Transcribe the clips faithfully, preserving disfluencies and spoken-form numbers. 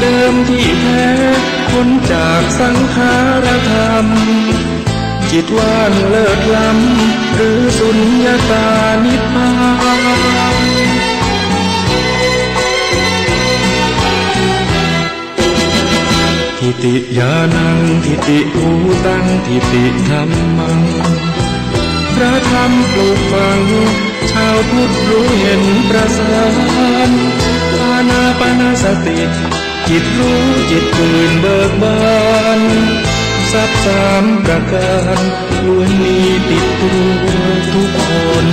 เดิมที่แท้ พ้นจากสังขารธรรม จิตว่างเลิศล้ำ หรือสุญญตานิพพาน ทิฏฐิญาณัง ทิฏฐิภูตัง ทิฏฐิธัมมัง พระธรรมปลูกฝัง ชาวพุทธรู้เห็นประสาน อานาปานสติ จิตรู้จิตตื่นเบิกบาน ทรัพย์สามประการ ล้วนมีติดตัวทุกคน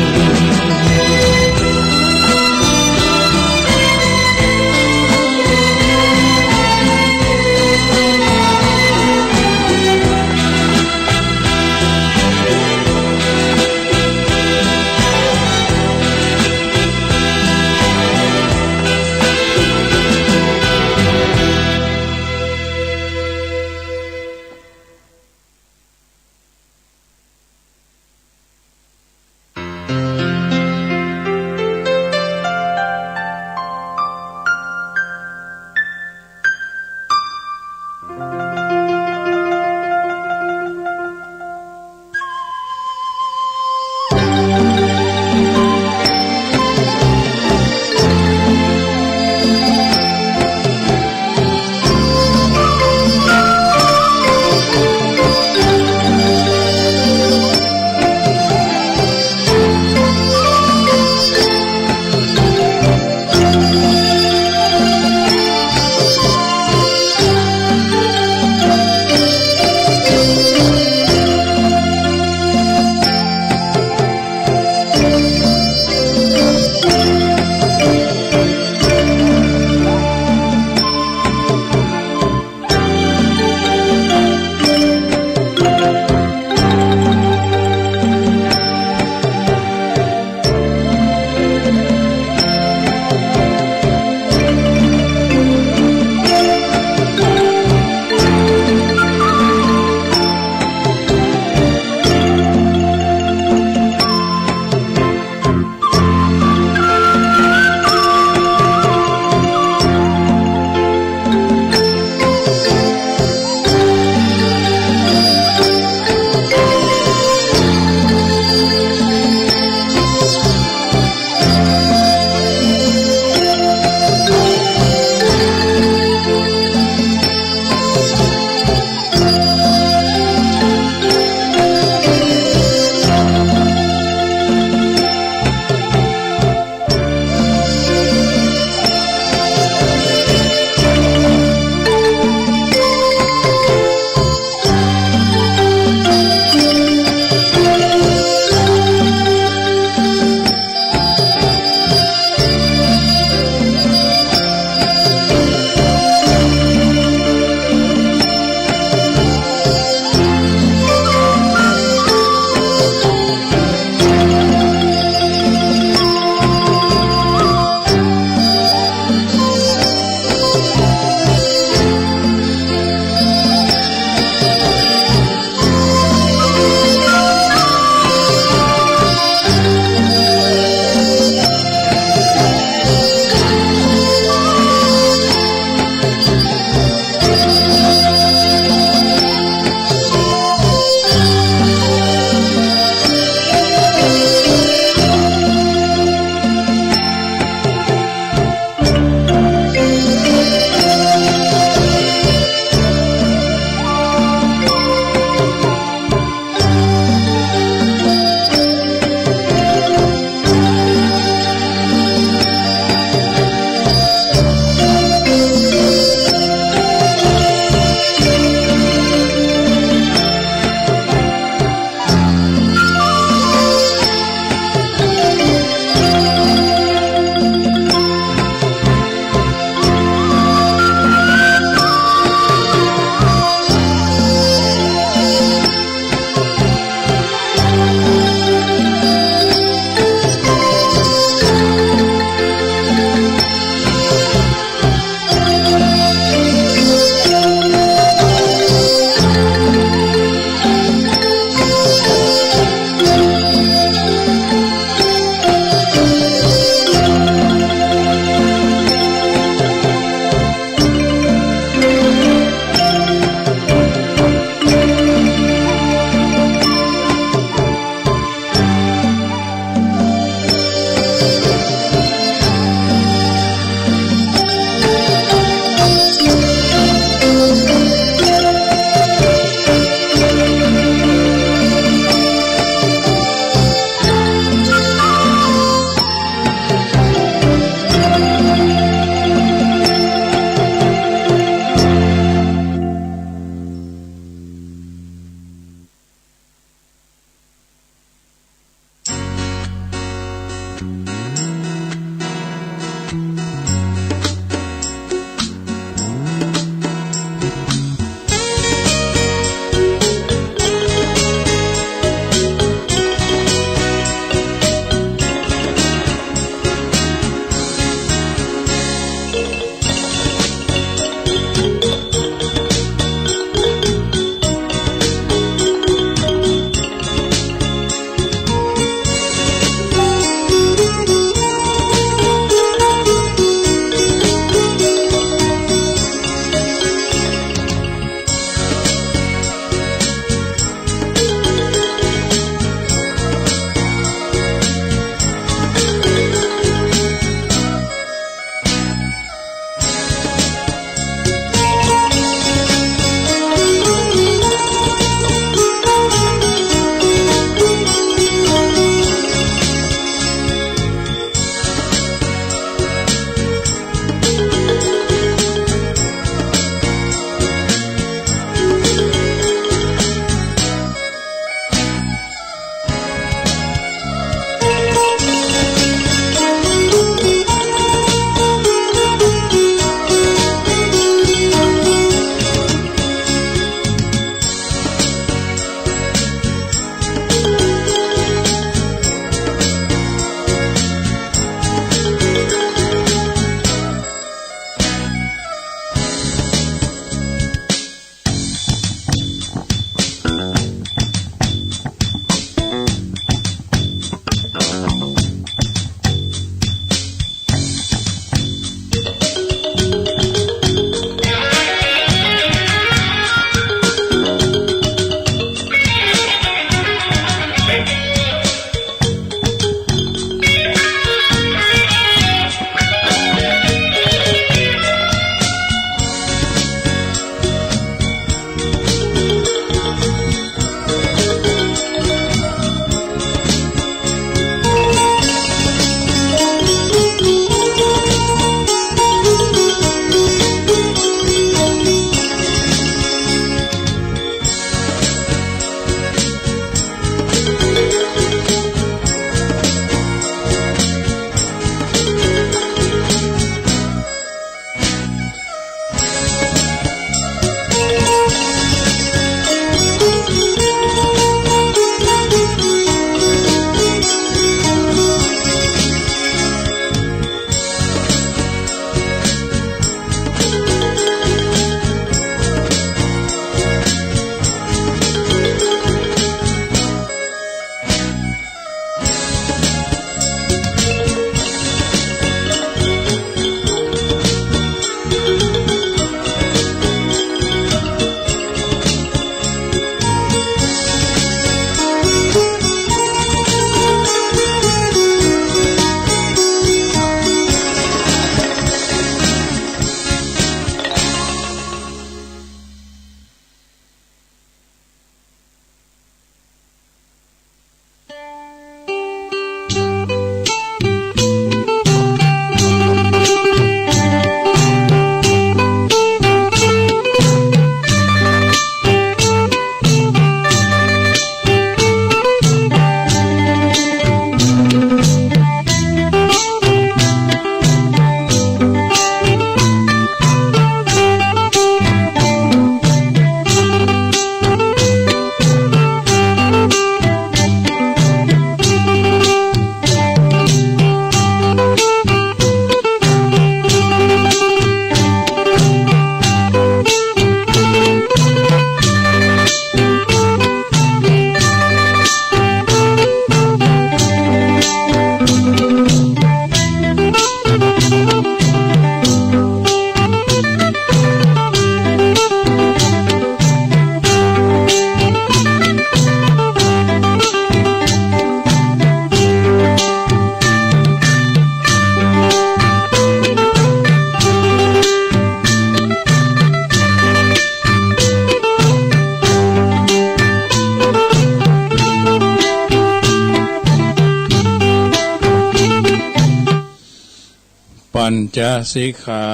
ปัญจสิกขา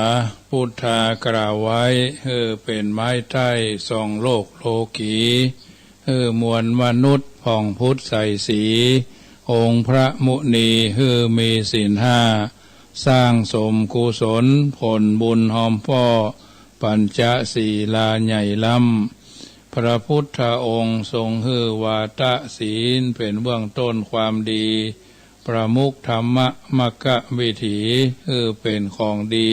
พุทธากล่าวไว้ หื้อเป๋นไม้ใต้ส่องโลกโลกี หื้อมวลมนุษย์ผ่องพุทธใสสี องค์พระมุนีหื้อมีศีลห้า สร้างสมกุศลผลบุญฮอมป้อ ปัญจศีลาใหญ่ล้ำ พระพุทธองค์ทรงหื้อวาทะศีลเป๋นเบื้องต้นความดี ประมุขธรรมะมรรควิถี หื้อเป๋นของดี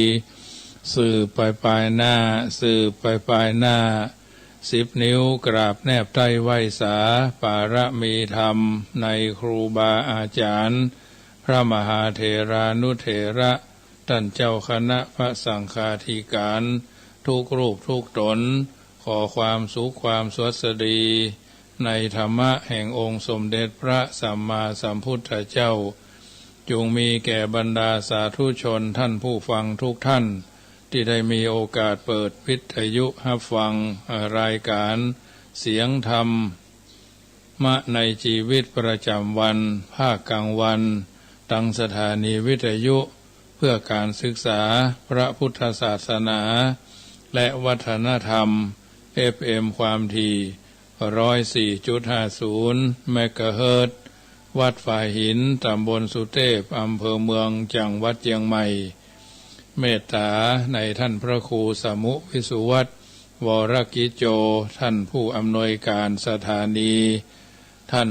สืบไปปายหน้า สืบไปปายหน้า สิบนิ้วกราบแนบใต้ไหว้สา ปารมีธรรมในครูบาอาจารย์ พระมหาเถรานุเถระ ต้านเจ้าคณะพระสังฆาธิการ ทุกรูปทุกต๋น ขอความสุขความสวัสดี ในธรรมะแห่งองค์สมเด็จพระสัมมาสัมพุทธเจ้า จุ่งมีแก่บรรดาสาธุชนต้านผู้ฟังทุกต้าน ตี้ได้มีโอกาสเปิดวิทยุฮับฟัง เอ่อ รายก๋านเสียงธรรม มะในจีวิตประจ๋ำวัน ภาคก๋างวัน ตังสถานีวิทยุเพื่อก๋านศึกษาพระพุทธศาสนา และวัฒนธรรม เอฟเอ็ม ความถี่ ร้อยสี่จุดห้าศูนย์ เมกะเฮิรตซ์ วัดฝายหิน ต๋ำบลสุเตพ อำเภอเมือง จังหวัดเจียงใหม่ เมตต๋าในต้านพระครูสมุห์ วิสุวัฒน์ วรกิจโจ ต้านผู้อำนวยก๋านสถานี ต้าน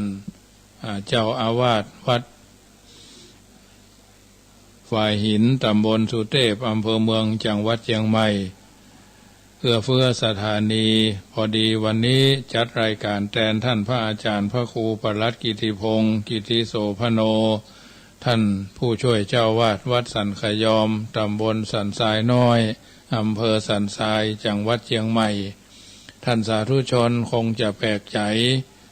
อ่า เจ้าอาวาสวัดฝายหิน ต๋ำบลสุเตพ อำเภอเมือง จังหวัดเจียงใหม่ เอื้อเฟื้อสถานี พอดีวันนี้จัดรายก๋านแตนต้านพระอาจ๋ารย์พระครูปลัดกิติพงษ์ กิติโสภโณ ต้านผู้ช่วยเจ้าอาวาสวัดสันขยอม ต๋ำบลสันทรายน้อย อำเภอสันทราย จังหวัดเจียงใหม่ ต้านสาธุชนคงจะแปลกใจ๋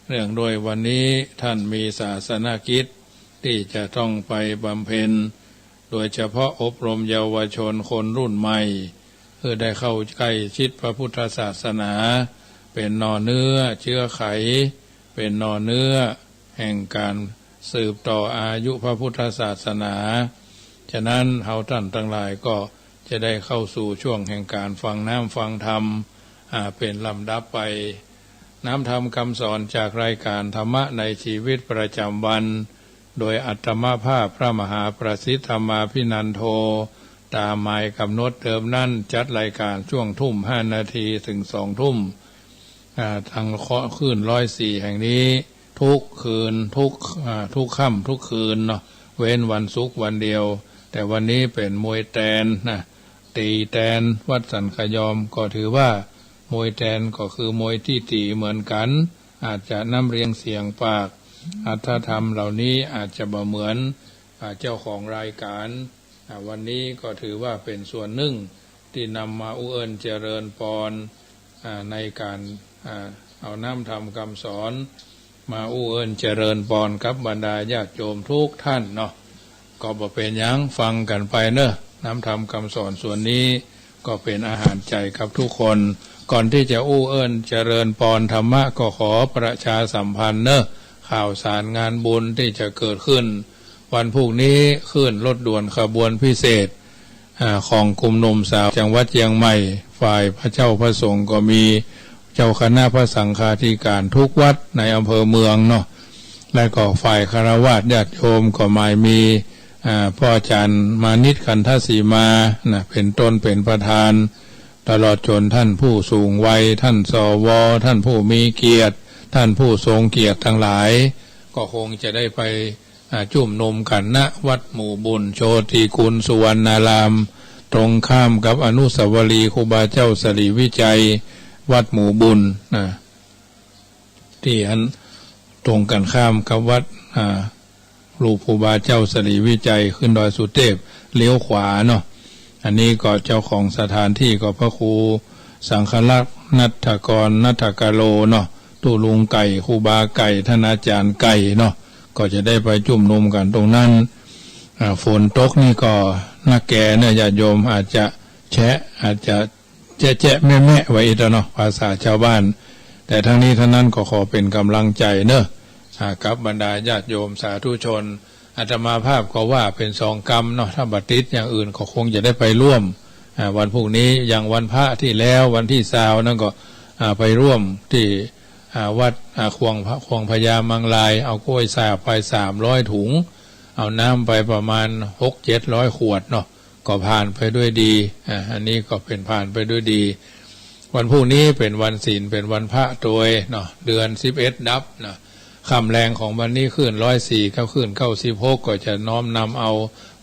เนื่องด้วยวันนี้ต้านมีศาสนกิจตี้จะต้องไปบำเพ็ญ โดยเฉพาะอบรมเยาวชนคนรุ่นใหม่ หื้อได้เข้าใก้ชิดพระพุทธศาสนา เป๋นหน่อเนื้อเจื๊อไข เป๋นหน่อเนื้อแห่งก๋านสืบต่ออายุพระพุทธศาสนา ฉะนั้นเฮาต้านตังหลายก็จะได้เข้าสู่ช่วงแห่งก๋านฟังน้ำฟังธรรม อ่า เป๋นลำดับไป น้ำธรรมกำสอนจากรายก๋านธรรมะในจีวิตประจ๋ำวัน โดยอาตมาภาพพระมหาประสิทธิ์ธรรมาภินันโท ต๋ามหมายก๋ำหนดเดิมนั้นจัดรายก๋านช่วงทุ่มห้านาทีเถิงสองทุ่ม อ่า ตางคลื่นร้อยสี่แห่งนี้ ทุกคืน ทุก อ่า ทุกค่ำทุกคืนเนาะ เว้นวันศุกร์วันเดียว แต่วันนี้เป๋นมวยแตนนะ ตี๋แตน วัดสันขยอม ก็ถือว่ามวยแตนก็คือมวยตี้ตี๋เหมือนกั๋น อาจจะน้ำเรียงเสียงปาก อรรถธรรมเหล่านี้อาจจะบ่เหมือน อ่า เจ้าของรายก๋าน อ่า วันนี้ก็ถือว่าเป๋นส่วนนึ่งตี้นำมาอู้เอิ้นเจริญปอน อ่า ในก๋าน อ่า เอาน้ำธรรมกำสอน มาอู้เอิ้นเจริญปอนกับบรรดาญาติโยมทุกต้านเนาะ ก็บ่เป๋นหยัง ฟังกั๋นไปเนาะ น้ำธรรมกำสอนส่วนนี้ก็เป๋นอาหารใจ๋กับทุกคน ก่อนตี้จะอู้เอิ้นเจริญปอนธรรมะ ก็ขอประชาสัมพันธ์เนาะ ข่าวสารงานบุญตี้จะเกิดขึ้น วันพูกนี้คลื่นรถด่วนขบวนพิเศษ อ่า ของกลุ่มหนุ่มสาวจังหวัดเจียงใหม่ ฝ่ายพระเจ้าพระสงฆ์ก็มีเจ้าคณะพระสังฆาธิการทุกวัดในอำเภอเมืองเนาะ และก็ฝ่ายฆราวาสญาติโยมก็หมายมี อ่า พ่ออาจ๋ารย์มานิต ขันธสีมา นะ เป๋นต้นเป๋นประธาน ตลอดจ๋นต้านผู้สูงวัย ต้าน สว ต้านผู้มีเกียรติ ต้านผู้ทรงเกียรติตังหลาย ก็คงจะได้ไป อ่า จุมนุมกั๋น ณ วัดหมู่บุญโชติกุลสุวรรณาราม ตรงข้ามกับอนุสาวรีย์ครูบาเจ้าสิริวิชัย วัดหมู่บุญนะ ตี้หั้น ตรงกั๋นข้ามกับวัด อ่า รูปครูบาเจ้าสิริวิชัย ขึ้นดอยสุเทพ เลี้ยวขวาเนาะ อันนี้ก็เจ้าของสถานที่ก็พระครูสังฆรักษ์ ณัฐกร ณัฐกาโลเนาะ ตุ๊ลุงไก่ ครูบาไก่ ต้านอาจ๋ารย์ไก่เนาะ ก็จะได้ไปจุมนุมกั๋นตรงนั้น อ่า ฝนตกนี่ก็นักแก่เนาะ ญาติโยมอาจจะแฉะ อาจจะแจ๊ะๆ แมะๆ ว่าอี้เนาะ ภาษาชาวบ้าน แต่ทั้งนี้ทั้งนั้นก็ขอเป๋นก๋ำลังใจ๋เนาะ อ่า กับบรรดาญาติโยมสาธุชน อาตมาภาพก็ว่าเป๋นสองกรรมเนาะ ถ้าบ่ติดอย่างอื่นก็คงจะได้ไปร่วม อ่า วันพรุ่งนี้ อย่างวันพระตี้แล้ว วันตี้ซาวนั่นก็ อ่า ไปร่วมตี้ อ่า วัด อ่า ขวงพระ ขวงพญามังราย เอาก๊วยสาบไปสามร้อยถุง เอาน้ำไปประมาณหกเจ็ดร้อยขวดเนาะ ก็ผ่านไปด้วยดี อ่า อันนี้ก็เป๋นผ่านไปด้วยดี วันพรุ่งนี้เป๋นวันศีล เป๋นวันพระโตยเนาะ เดือนสิบเอ็ดดับเนาะ ค่ำแลงของวันนี้คลื่นร้อยสี่กับคลื่นเก้าสิบหก ก็จะน้อมนำเอา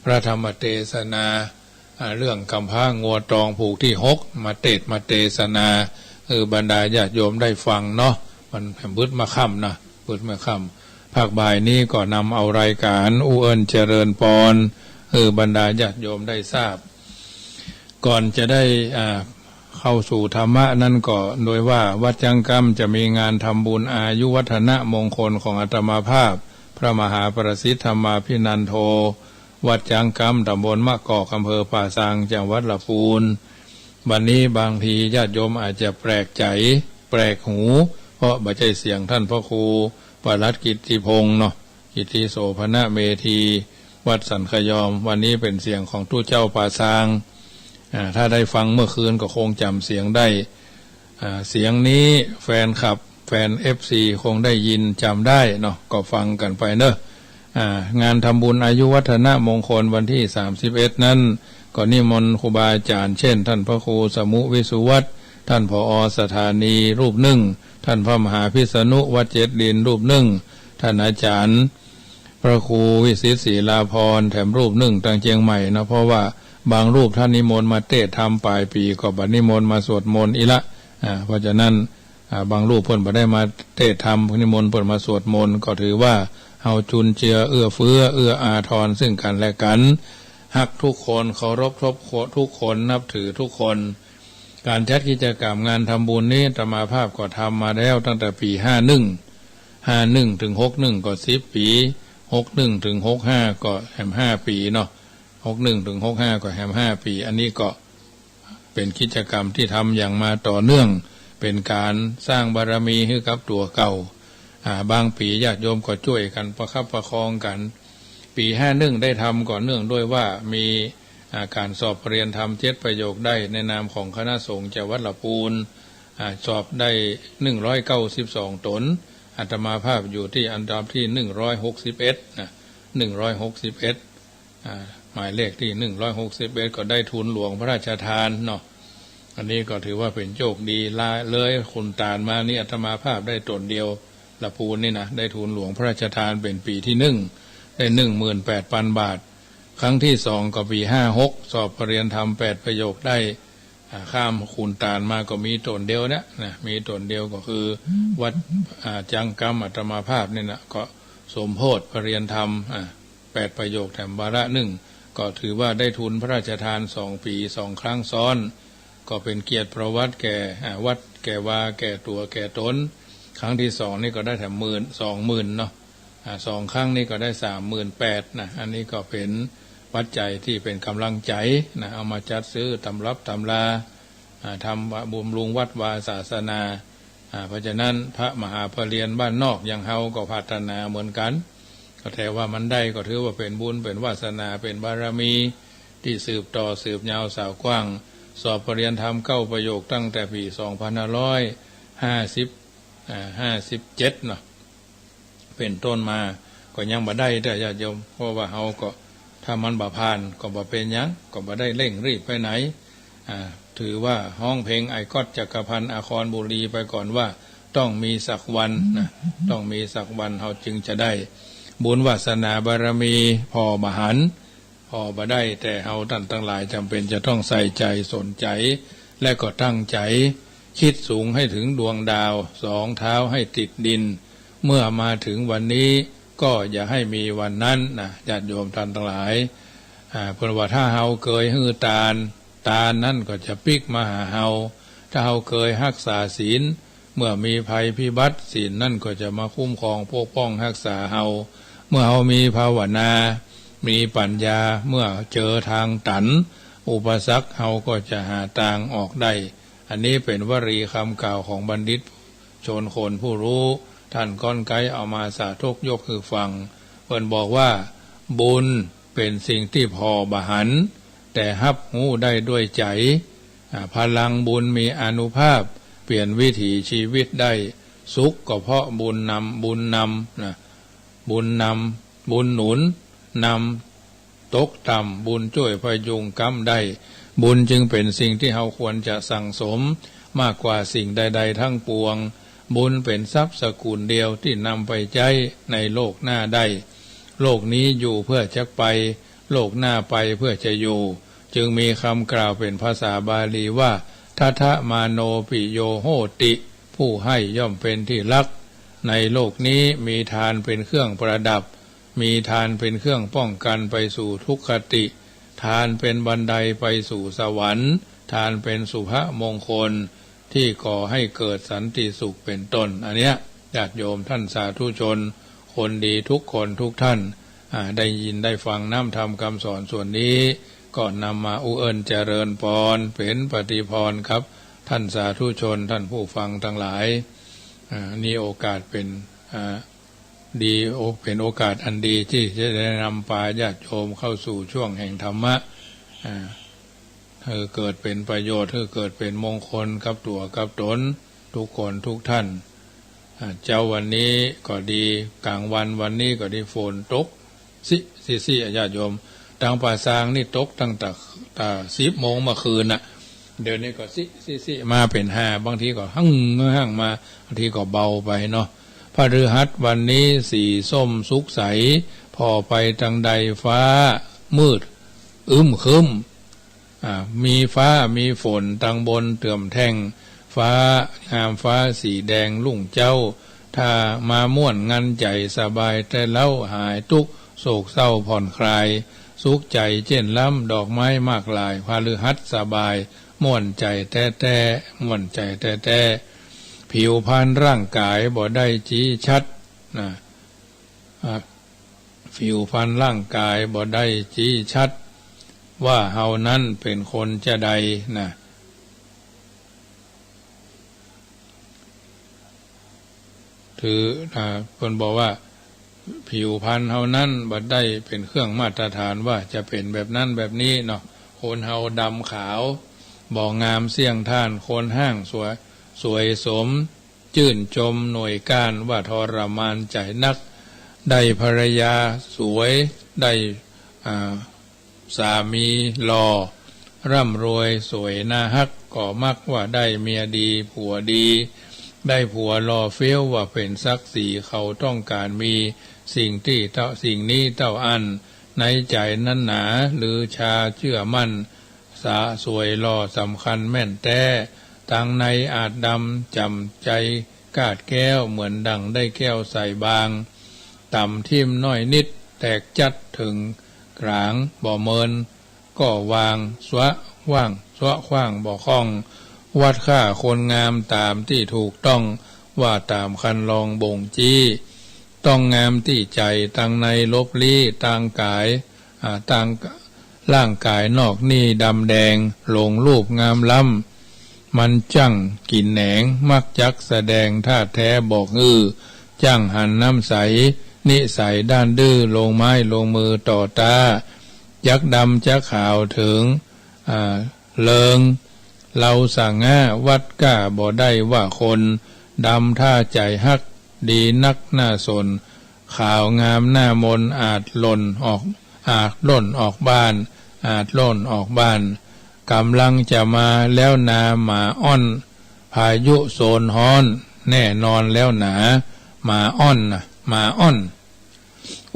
พระธรรมเตสนา อ่า เรื่องกำพร้างัวตองผูกตี้หก มาเตสน์มาเตสนา เออ บรรดาญาติโยมได้ฟังเนาะ มันบึดมาค่ำนะ บึดมาค่ำ ภาคบ่ายนี้ก็นำเอารายการอู้เอิ้นเจริญปอน เออ บรรดาญาติโยมได้ทราบ ก่อนจะได้ อ่า เข้าสู่ธรรมะนั้นก็ โดยว่าวัดจังกำจะมีงานทำบุญอายุวัฒนมงคลของอาตมาภาพ พระมหาประสิทธิธรรมาภินันโท วัดจังกำ ตำบลมะกอก อำเภอป่าซาง จังหวัดละปูน วันนี้บางทีญาติโยมอาจจะแปลกใจ๋ แปลกหู เพราะบ่ใจ้เสียงท่านพระครูปลัดกิตติพงษ์เนาะ กิตติโสภณเมธี วัดสันขยอม วันนี้เป๋นเสียงของตุ๊เจ้าป่าซาง อ่า ถ้าได้ฟังเมื่อคืนก็คงจ๋ำเสียงได้ อ่า เสียงนี้แฟนคลับ แฟน เอฟซี คงได้ยินจ๋ำได้เนาะ ก็ฟังกั๋นไปเนาะ อ่า งานทำบุญอายุวัฒนมงคลวันตี้สามสิบเอ็ดนั้น ก็นิมนต์ครูบาอาจ๋ารย์ เจ้น ท่านพระครูสมุห์ วิสุวัฒน์ ท่าน ผอ สถานี รูปนึ่ง ท่านพระมหาพิษณุ วัดเจ็ดดิน รูปนึ่ง ท่านอาจ๋ารย์ พระครูวิสิตศิลาภรณ์ แถมรูปนึ่ง ตางเจียงใหม่เนาะ เพราะว่าบางรูปท่านนิมนต์มาเตสน์ธรรมป๋ายปี๋ ก็บ่นิมนต์มาสวดมนต์อีกละ อ่า เพราะฉะนั้น อ่า บางรูปเปิ้นบ่ได้มาเตสน์ธรรม นิมนต์เปิ้นมาสวดมนต์ ก็ถือว่าเฮาจุนเจือเอื้อเฟื้อเอื้ออาทรซึ่งกั๋นและกั๋น ฮักทุกคน เคารพทุกคน นับถือทุกคน ก๋านจัดกิจกรรมงานทำบุญนี้ อาตมาภาพก็ทำมาแล้วตั้งแต่ปี๋ห้านึ่ง ห้านึ่งเถิงหกนึ่งก็สิบปี๋ หกนึ่งเถิงหกห้าก็แหมห้าปี๋เนาะ หกนึ่งเถิงหกห้าก็แหมห้าปี๋ อันนี้ก็ เป๋นกิจกรรมตี้ทำอย่างมาต่อเนื่อง เป๋นก๋านสร้างบารมีหื้อกับตั๋วเก่า อ่า บางปี๋ญาติโยมก็จ้วยกั๋นประคับประคองกั๋น ปี๋ห้านึ่งได้ทำก็เนื่องด้วยว่ามี อ่า ก๋านสอบปริญญาธรรมเจ็ดประโยคได้ในนามของคณะสงฆ์จากวัดละปูน อ่า สอบได้หนึ่งร้อยเก้าสิบสองต๋น อาตมาภาพอยู่ตี้อันดับตี้หนึ่งร้อยหกสิบเอ็ดนะ หนึ่งร้อยหกสิบเอ็ด อ่า หมายเลขตี้หนึ่งร้อยหกสิบเอ็ด ก็ได้ทุนหลวงพระราชทานเนาะ อันนี้ก็ถือว่าเป๋นโจคดี ละเลยขุนตานมานี่อาตมาภาพได้ต๋นเดียว ละปูนนี่นะ ได้ทุนหลวงพระราชทานเป๋นปี๋ตี้นึ่ง ได้หนึ่งหมื่นแปดปันบาท ครั้งตี้สองก็ปี๋ห้าหก สอบปริญญาธรรมแปดประโยคได้ อ่า ข้ามขุนตานมาก็มีต๋นเดียวเนี่ยนะ มีต๋นเดียวก็คือวัด อ่า จังกำอาตมาภาพนี่นะ ก็สมโภชน์ปริญญาธรรม อ่า แปดประโยคแถมวาระนึ่ง ก็ถือว่าได้ทุนพระราชทานสองปี๋สองครั้งซ้อน ก็เป๋นเกียรติประวัติแก่ อ่า วัดแก่วาแก่ตั๋วแก่ต๋น ครั้งตี้สองนี่ก็ได้แถมหมื่น สองหมื่นเนาะ อ่า สองครั้งนี่ก็ได้สามหมื่นแปดนะ อันนี้ก็เป๋นปัจจัยตี้เป๋นก๋ำลังใจ๋นะ เอามาจัดซื้อตำรับตำรา อ่า ทำบำรุงวัดวาศาสนา อ่า เพราะฉะนั้นพระมหาปริญญาบ้านนอกอย่างเฮาก็ปรารถนาเหมือนกั๋น ก็แต่ว่ามันได้ก็ถือว่าเป๋นบุญเป๋นวาสนาเป๋นบารมีตี้สืบต่อสืบยาวสาวกว้าง สอบปริญญาธรรมเก้าประโยคตั้งแต่ปี๋สองพันห้าร้อยห้าสิบ อ่า ห้าสิบเจ็ดเนาะ เป๋นต้นมา ก็ยังบ่ได้เตื้อญาติโยม เพราะว่าเฮาก็ ถ้ามันบ่ผ่านก็บ่เป๋นหยัง ก็บ่ได้เร่งรีบไปไหน อ่า ถือว่าฮ้องเพลงไอ้ก๊อตจักรพันธ์อาคอนบุรีไปก่อนว่า ต้องมีสักวันนะ ต้องมีสักวันเฮาจึงจะได้ บุญวาสนาบารมีผ่อบ่หัน ผ่อบ่ได้ แต่เฮาต้านตังหลายจ๋ำเป๋นจะต้องใส่ใจ๋สนใจ๋ และก็ตั้งใจ๋ คิดสูงให้ถึงดวงดาว สองเท้าให้ติดดิน เมื่อมาถึงวันนี้ก็อย่าให้มีวันนั้นนะ ญาติโยมต้านตังหลาย อ่า เปิ้นว่าถ้าเฮาเกยหื้อตาน ตานนั้นก็จะปิ๊กมาหาเฮา ถ้าเฮาเกยฮักษาศีล เมื่อมีภัยพิบัติ ศีลนั้นก็จะมาคุ้มครองปกป้องฮักษาเฮา เมื่อเฮามีภาวนา มีปัญญา เมื่อเจอทางตัน อุปสรรคเฮาก็จะหาตางออกได้ อันนี้เป๋นวลีกำกล่าวของบัณฑิตชนคนผู้ฮู้ ต้านก้อนไก๊เอามาสาธกยกหื้อฟัง เปิ้นบอกว่า บุญเป๋นสิ่งตี้ผ่อบ่หัน แต่ฮับฮู้ได้ด้วยใจ๋ อ่า พลังบุญมีอานุภาพ เปลี่ยนวิถีชีวิตได้ สุขก็เพราะบุญนำ บุญนำนะ บุญนำ บุญหนุนนำ ตกต่ำ บุญจ้วยพยุงก๊ำได้ บุญจึงเป๋นสิ่งตี้เฮาควรจะสั่งสมมากกว่าสิ่งใดๆ ทั้งปวง บุญเป๋นทรัพย์สกุลเดียวตี้นำไปใจ๊ในโลกหน้าได้ โลกนี้อยู่เพื่อจะไป โลกหน้าไปเพื่อจะอยู่ จึงมีกำกล่าวเป๋นภาษาบาลีว่า ทัฏฐมาโนปิโยโหติ ผู้ให้ย่อมเป๋นที่รัก ในโลกนี้มีทานเป๋นเครื่องประดับ มีทานเป๋นเครื่องป้องกันไปสู่ทุกขติ ทานเป๋นบันไดไปสู่สวรรค์ ทานเป๋นสุภมงคลตี้ก่อให้เกิดสันติสุขเป๋นต้น อันเนี้ย ญาติโยมท่านสาธุชน คนดีทุกคนทุกท่าน อ่า ได้ยินได้ฟังน้ำธรรมคำสอนส่วนนี้ ก็นำมาอุเอิ้นเจริญปอน เป๋นปฏิปอนกับท่านสาธุชน ท่านผู้ฟังตังหลาย อ่า นี่โอกาสเป๋น อ่า ดี โอ- เป๋นโอกาสอันดีตี้จะได้นำปาญาติโยมเข้าสู่ช่วงแห่งธรรมะ อ่า หื้อเกิดเป๋นประโยชน์ หื้อเกิดเป๋นมงคลกับตั๋วกับตน ทุกคนทุกท่าน อ่า เจ๊าวันนี้ก็ดี ก๋างวันวันนี้ก็ดี ฝนตกซิซิซิ ญาติโยม ตางป่าซางนี่ตกตั้งแต่ แต่สิบโมงเมื่อคืนน่ะ เดี๋ยวนี้ก็ซิซิซิมาเป๋นหา บางทีก็หั่งหั่งมา บางทีก็เบาไปเนาะ พฤหัสวันนี้สีส้มสุกใส ผ่อไปตางใดฟ้ามืดอึมครึ้ม อ่า มีฟ้ามีฝนตางบนเติ่มแท่ง ฟ้างามฟ้าสีแดงรุ่งเจ๊า ถ้ามาม่วนงันใจ๋สบายแต๊เล้า หายตุ๊กข์โศกเศร้าผ่อนคลาย สุขใจ๋เจ้นล้ำดอกไม้มากหลาย พฤหัสสบาย ม่วนใจ๋แต๊ๆ ม่วนใจ๋แต๊ๆ ผิวพรรณร่างก๋ายบ่ได้จี๊ชัดนะ อ่า ผิวพรรณร่างก๋ายบ่ได้จี๊ชัด ว่าเฮานั้นเป๋นคนจาใดนะ ถือ อ่า เปิ้นบอกว่า ผิวพรรณเฮานั้นบ่ได้เป๋นเครื่องมาตรฐานว่าจะเป๋นแบบนั้นแบบนี้เนาะ คนเฮาดำขาว บ่งามเสี้ยงท่าน คนห้างสวย สวยสม จื้นจมหน่วยก้าน ว่าทรมานใจ๋นัก ได้ภรรยาสวย ได้ อ่า สามีหล่อ ร่ำรวยสวยน่าฮัก ก็มักว่าได้เมียดีผัวดี ได้ผัวหล่อเฟี้ยว ว่าเป๋นศักดิ์ศรี เขาต้องก๋านมีสิ่งตี้เต้า สิ่งนี้เต้าอั้น ในใจ๋นั้นหนา ลือชาเจื้อมั่น สาสวยหล่อสำคัญแม่นแต๊ ตางในอาจดำจ่ำใจ๋กาดแก้ว เหมือนดั่งได้แก้วใสบาง ต่ำทิ่มน้อยนิด แตกจัดเถิงก๋าง บ่เมินก็วาง สวะขว้าง สวะขว้างบ่คล่อง วัดค่าคนงามต๋ามตี้ถูกต้อง ว่าต๋ามคันลองบ่งจี๊ ต้องงามตี้ใจ๋ ตางในลบลี้ ตางก๋าย อ่า ตางร่างก๋ายนอกนี่ดำแดง หลงรูปงามล้ำ มันจั้งกิ๋นแหนง มักจักแสดงธาตุแท้บอกหื้อ จั้งหันน้ำใส นิสัยด้านดื้อ ลงไม้ลงมือต่อต้า จักดำจักขาวเถิง อ่า เลิง เลาสง่า วัดก้าบ่ได้ว่าคน ดำถ้าใจ๋ฮัก ดีนักน่าสน ขาวงามน่ามน อาจหล่นออก อาจหล่นออกบ้าน อาจหล่นออกบ้าน ก๋ำลังจะมาแล้วนาหมาอ้อน พายุโซนฮ้อน แน่นอนแล้วหนา หมาอ้อนน่ะ หมาอ้อน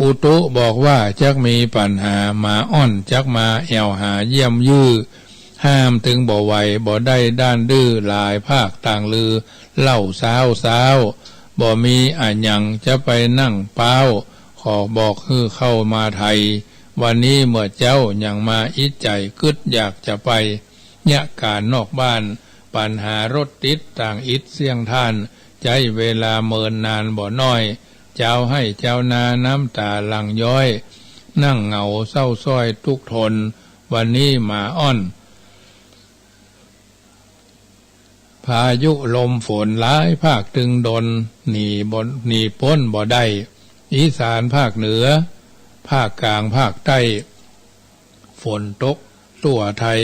อุตุบอกว่าจักมีปัญหา หมาอ้อนจักมาแอ่วหาเยี่ยมยื้อ ห้ามตึงบ่ไหว บ่ได้ด้านดื้อ หลายภาคต่างลือ เล่าซ้าวซ้าว บ่มีอะหยังจะไปนั่งป๊าว ขอบอกหื้อเข้ามาไทย วันนี้เมื่อเจ๊ายังมาอิจใจ๋ กึ๊ดอยากจะไปเยียะก๋านนอกบ้าน ปัญหารถติดต่างอิดเสี้ยงท่าน ใจ๊เวลาเมินนานบ่น้อย จาวไฮ่จาวนาน้ำต๋าหลั่งย้อย นั่งเหงาเศร้าส้อยตุ๊กข์ทน วันนี้หมาอ้อน พายุลมฝนหลายภาคตึงดน หนีบ่ หนีป๊นบ่ได้ อีสานภาคเหนือ ภาคกลางภาคใต้ ฝนตกทั่วไทย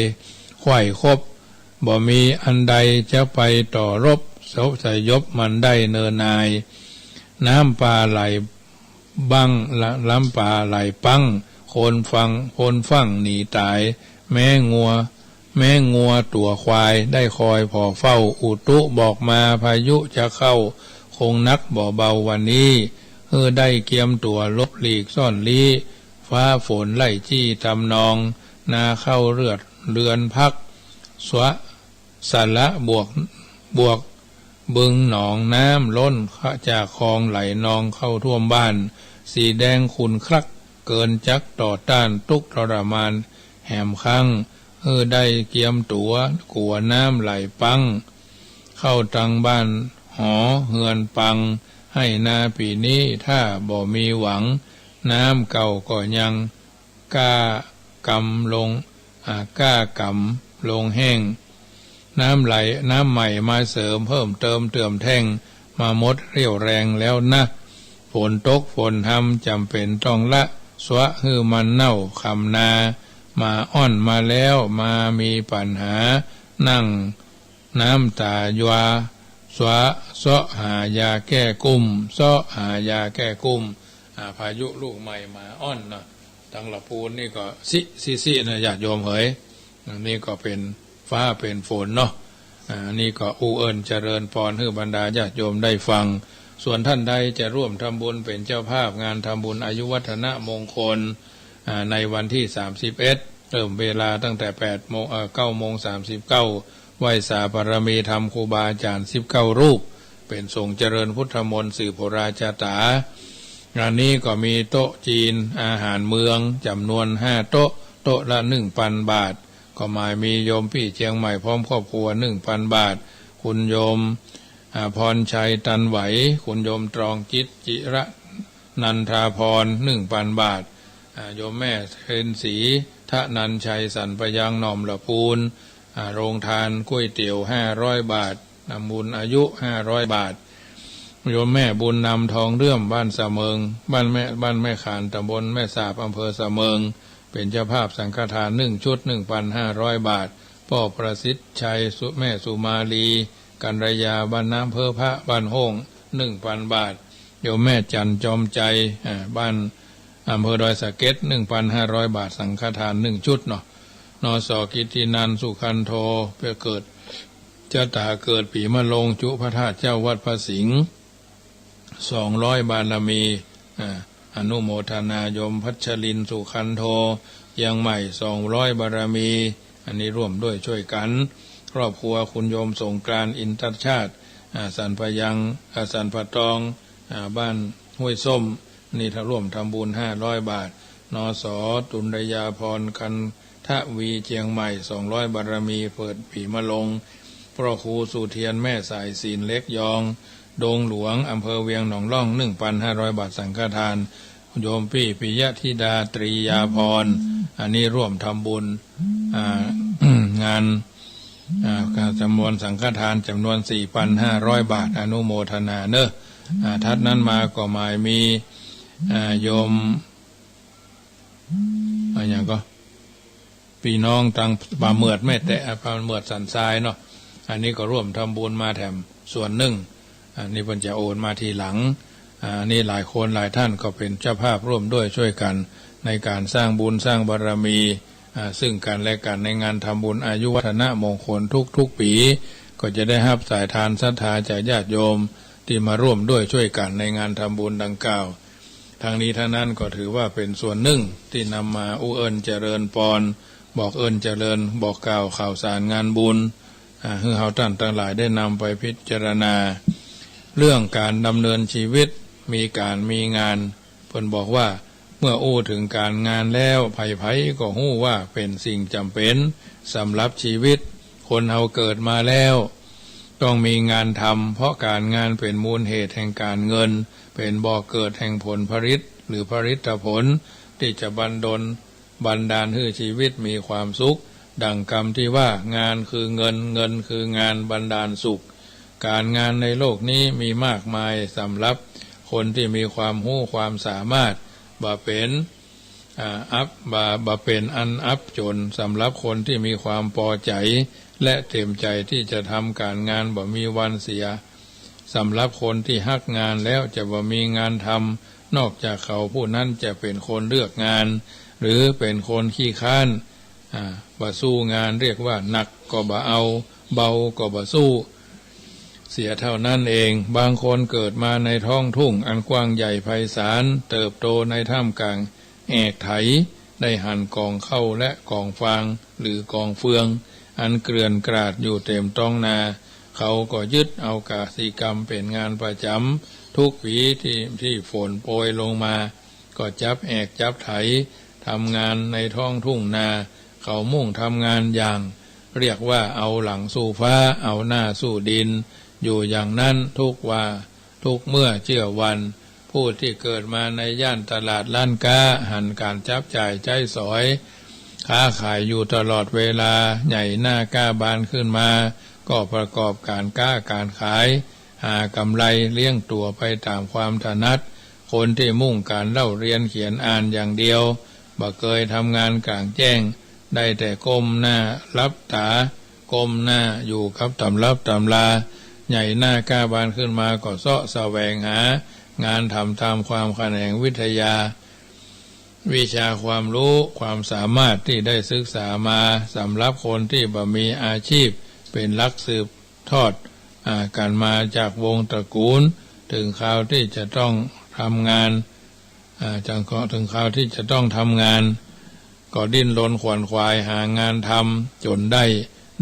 ใค่คบ บ่มีอันใดจะไปต่อรบ สยบมันได้เนินนาย น้ำป่าไหลบั้ง น้ำป่าไหลปัง คนฟัง คนฟั่งหนีต๋าย แม้งัว แม้งัวตั๋วควาย ได้คอยผ่อเฝ้า อุตุบอกมาพายุจะเข้า คงนักบ่เบาวันนี้ หื้อได้เกียมตั๋วหลบหลีกซ่อนลี้ ฟ้าฝนไล่จี้ทำนอง นาข้าวเลือดเรือนพัก สวะ สระบวก บวก บึงหนอง น้ำล้นจากคลองไหลนองเข้าท่วมบ้าน สีแดงขุ่นคลัก เกินจักต่อต้าน ตุ๊กข์ทรมานแหมครั้ง หื้อได้เกียมตั๋ว กั๋วน้ำไหลปัง เข้าตังบ้านหอเฮือนปัง ไฮ่นาปี๋นี้ถ้าบ่มีหวัง น้ำเก่าก็ยัง ก้ากำลง อ่า ก้ากำลงแห้ง น้ำไหล น้ำใหม่มาเสริม เพิ่มเติมเติ่มแท่ง มาหมดเรี่ยวแรงแล้วนะ ฝนตกฝนธรรมจ๋ำเป๋นต้องละ สวะหื้อมันเน่าคำนา หมาอ้อนมาแล้ว มามีปัญหา นั่ง น้ำตายวา สวะ เซาะหายาแก้กุ้ม เซาะหายาแก้กุ้ม อ่า พายุลูกใหม่หมาอ้อนเนาะ ตังละปูนนี่ก็ซิ ซิ ซินะ ญาติโยมเหย อันนี้ก็เป๋นฟ้าเป๋นฝนเนาะ อ่า อันนี้ก็อู้เอิ้นเจริญปอน หื้อบรรดาญาติโยมได้ฟัง ส่วนท่านใดจะร่วมทำบุญเป๋นเจ้าภาพงานทำบุญอายุวัฒนมงคล อ่า ในวันที่ สามสิบเอ็ด เริ่มเวลาตั้งแต่ แปดโมง เอ่อ เก้าโมงสามสิบเก้า ไหว้สาบารมีธรรมครูบาอาจ๋ารย์ สิบเก้า รูป เป๋นสงฆ์เจริญพุทธมนต์สืบโหราจาต๋า งานนี้ก็มีโต๊ะจีนอาหารเมืองจ๋ำนวน ห้า โต๊ะ โต๊ะละ หนึ่งปันบาท ก็หมายมีโยมปี้เจียงใหม่พร้อมครอบครัว หนึ่งปันบาท คุณโยม อ่า พรชัย ตันไหว คุณโยมตรองจิต จิระนันทาภรณ์ หนึ่งปันบาท อ่า โยมแม่เพ็ญศรี ธนัญชัย สันปยัง หนองละปูน อ่า โรงทานก๋วยเตี๋ยว ห้าร้อยบาท ทำบุญอายุ ห้าร้อยบาท โยมแม่บุญนำ ทองเลื่อม บ้านสะเมิง บ้านแม่ บ้านแม่ขาน ตำบลแม่สาบ อำเภอสะเมิง เป๋นเจ้าภาพสังฆทาน หนึ่งชุด หนึ่งปันห้าร้อยบาท ป้อประสิทธิ์ชัย สุ แม่สุมาลี กัญญา บ้านน้ำเพิงพระ บ้านโฮ่ง หนึ่งปันบาท โยมแม่จันทร์จอมใจ อ่า บ้าน อำเภอดอยสะเก็ด หนึ่งปันห้าร้อยบาท สังฆทาน หนึ่งชุดเนาะ นส กิตตินันท์ สุขันโธ เปื้อเกิด จะต๋าเกิดปี๋มะโรง จุพระธาตุเจ้าวัดพระสิงห์ สองร้อยบารมี อ่า อนุโมทนา โยมพัชรินทร์ สุขันโธ เจียงใหม่ สองร้อยบารมี อันนี้ร่วมด้วยช่วยกั๋น ครอบครัวคุณโยมสงกรานต์ อินทชาติ อ่า สันปยัง อ่า สันปะตอง อ่า บ้านห้วยส้ม นี่ถ้าร่วมทำบุญ ห้าร้อยบาท นส ตุลยาภรณ์ คันทวี เจียงใหม่ สองร้อยบารมี เปิดปี๋มะโรง พระครูสุเทียน แม่สายศีล เล็กยอง ดงหลวง อำเภอเวียงหนองล่อง หนึ่งปันห้าร้อยบาท สังฆทาน โยมปี้ปิยธิดา ตรียาภรณ์ อันนี้ร่วมทำบุญ อ่า งาน อ่า จำนวนสังฆทาน จำนวน สี่ปันห้าร้อยบาท อนุโมทนาเนอะ อ่า ถัดนั้นมาก็หมายมี อ่า โยม อ่า อย่างก็ ปี้น้องตังป่าเหมือดแม่แตะ อ่า ป่าเหมือดสันทรายเนาะ อันนี้ก็ร่วมทำบุญมาแถมส่วนนึ่ง อันนี้เปิ้นจะโอนมาทีหลัง อ่า อันนี้หลายคนหลายท่านก็เป๋นเจ้าภาพร่วมด้วยช่วยกั๋น ในก๋านสร้างบุญสร้างบารมี อ่า ซึ่งกั๋นและกั๋น ในงานทำบุญอายุวัฒนมงคลทุกๆ ปี๋ ก็จะได้ฮับสายทานศรัทธาจากญาติโยม ตี้มาร่วมด้วยช่วยกั๋นในงานทำบุญดังกล่าว ทั้งนี้ทั้งนั้นก็ถือว่าเป๋นส่วนนึ่งตี้นำมาอู้เอิ้นเจริญปอน บอกเอิ้นเจริญ บอกกล่าวข่าวสารงานบุญ อ่า หื้อเฮาต้านตังหลายได้นำไปพิจารณา เรื่องก๋านดำเนินชีวิต มีก๋านมีงาน เปิ้นบอกว่า เมื่ออู้เถิงก๋านงานแล้ว ใผๆ ก็ฮู้ว่าเป๋นสิ่งจ๋ำเป๋นสำหรับชีวิต คนเฮาเกิดมาแล้ว ต้องมีงานทำ เพราะก๋านงานเป๋นมูลเหตุแห่งก๋านเงิน เป๋นบ่อเกิดแห่งผลผลิต หรือผลิตผล ตี้จะบันดล บันดาลหื้อชีวิตมีความสุข ดั่งกำตี้ว่า งานคือเงิน เงินคืองานบันดาลสุข ก๋านงานในโลกนี้มีมากมายสำหรับคนตี้มีความฮู้ความสามารถ บ่าเป๋น อ่า อับ บ่ บ่เป๋นอันอับจ๋น สำหรับคนตี้มีความปอใจ๋ และเต๋มใจ๋ตี้จะทำก๋านงาน บ่มีวันเสีย สำหรับคนตี้ฮักงานแล้วจะบ่มีงานทำ นอกจากเขาผู้นั้นจะเป๋นคนเลือกงาน หรือเป๋นคนขี้คร้าน อ่า บ่สู้งาน เรียกว่าหนักก็บ่เอา เบาก็บ่สู้ เสียเท่านั้นเอง บางคนเกิดมาในท้องทุ่งอันกว้างใหญ่ไพศาล เติบโตในท่ามกลางแอกไถ ได้หันก๋องข้าวและก๋องฟาง หรือกองเฟือง อันเกลื่อนกราดอยู่เต๋มต๊องนา เขาก็ยึดเอากสิกรรมเป๋นงานประจ๋ำ ทุกปี๋ตี้ ตี้ฝนโปรยลงมา ก็จับแอกจับไถ ทำงานในท้องทุ่งนา เขามุ่งทำงานอย่าง เรียกว่าเอาหลังสู้ฟ้า เอาหน้าสู้ดิน อยู่อย่างนั้นทุกว่า ทุกเมื่อเจื้อวัน ผู้ตี้เกิดมาในย่านตลาดร้านก๊า หันก๋านจับจ่ายใจ๊สอย ค้าขายอยู่ตลอดเวลา ใหญ่หน้าก้าบานขึ้นมา ก็ประกอบก๋านก๊าก๋านขาย หากำไรเลี้ยงตั๋วไปต๋ามความถนัด คนตี้มุ่งก๋านเล่าเรียนเขียนอ่านอย่างเดียว บ่เกยทำงานก๋างแจ้ง ได้แต่ก้มหน้าหลับต๋า ก้มหน้าอยู่กับต๋ำรับต๋ำรา ใหญ่หน้าก้าบานขึ้นมาก็เซาะแสวงหางานทำต๋ามความแขนงวิทยา วิชาความฮู้ความสามารถตี้ได้ศึกษามา สำหรับคนตี้บ่มีอาชีพเป๋นหลักสืบทอด อ่า กั๋นมาจากวงศ์ตระกูล เถิงคราวตี้จะต้องทำงาน อ่า จังก็เถิงคราวตี้จะต้องทำงาน ก็ดิ้นรนขวนขวายหางานทำจ๋นได้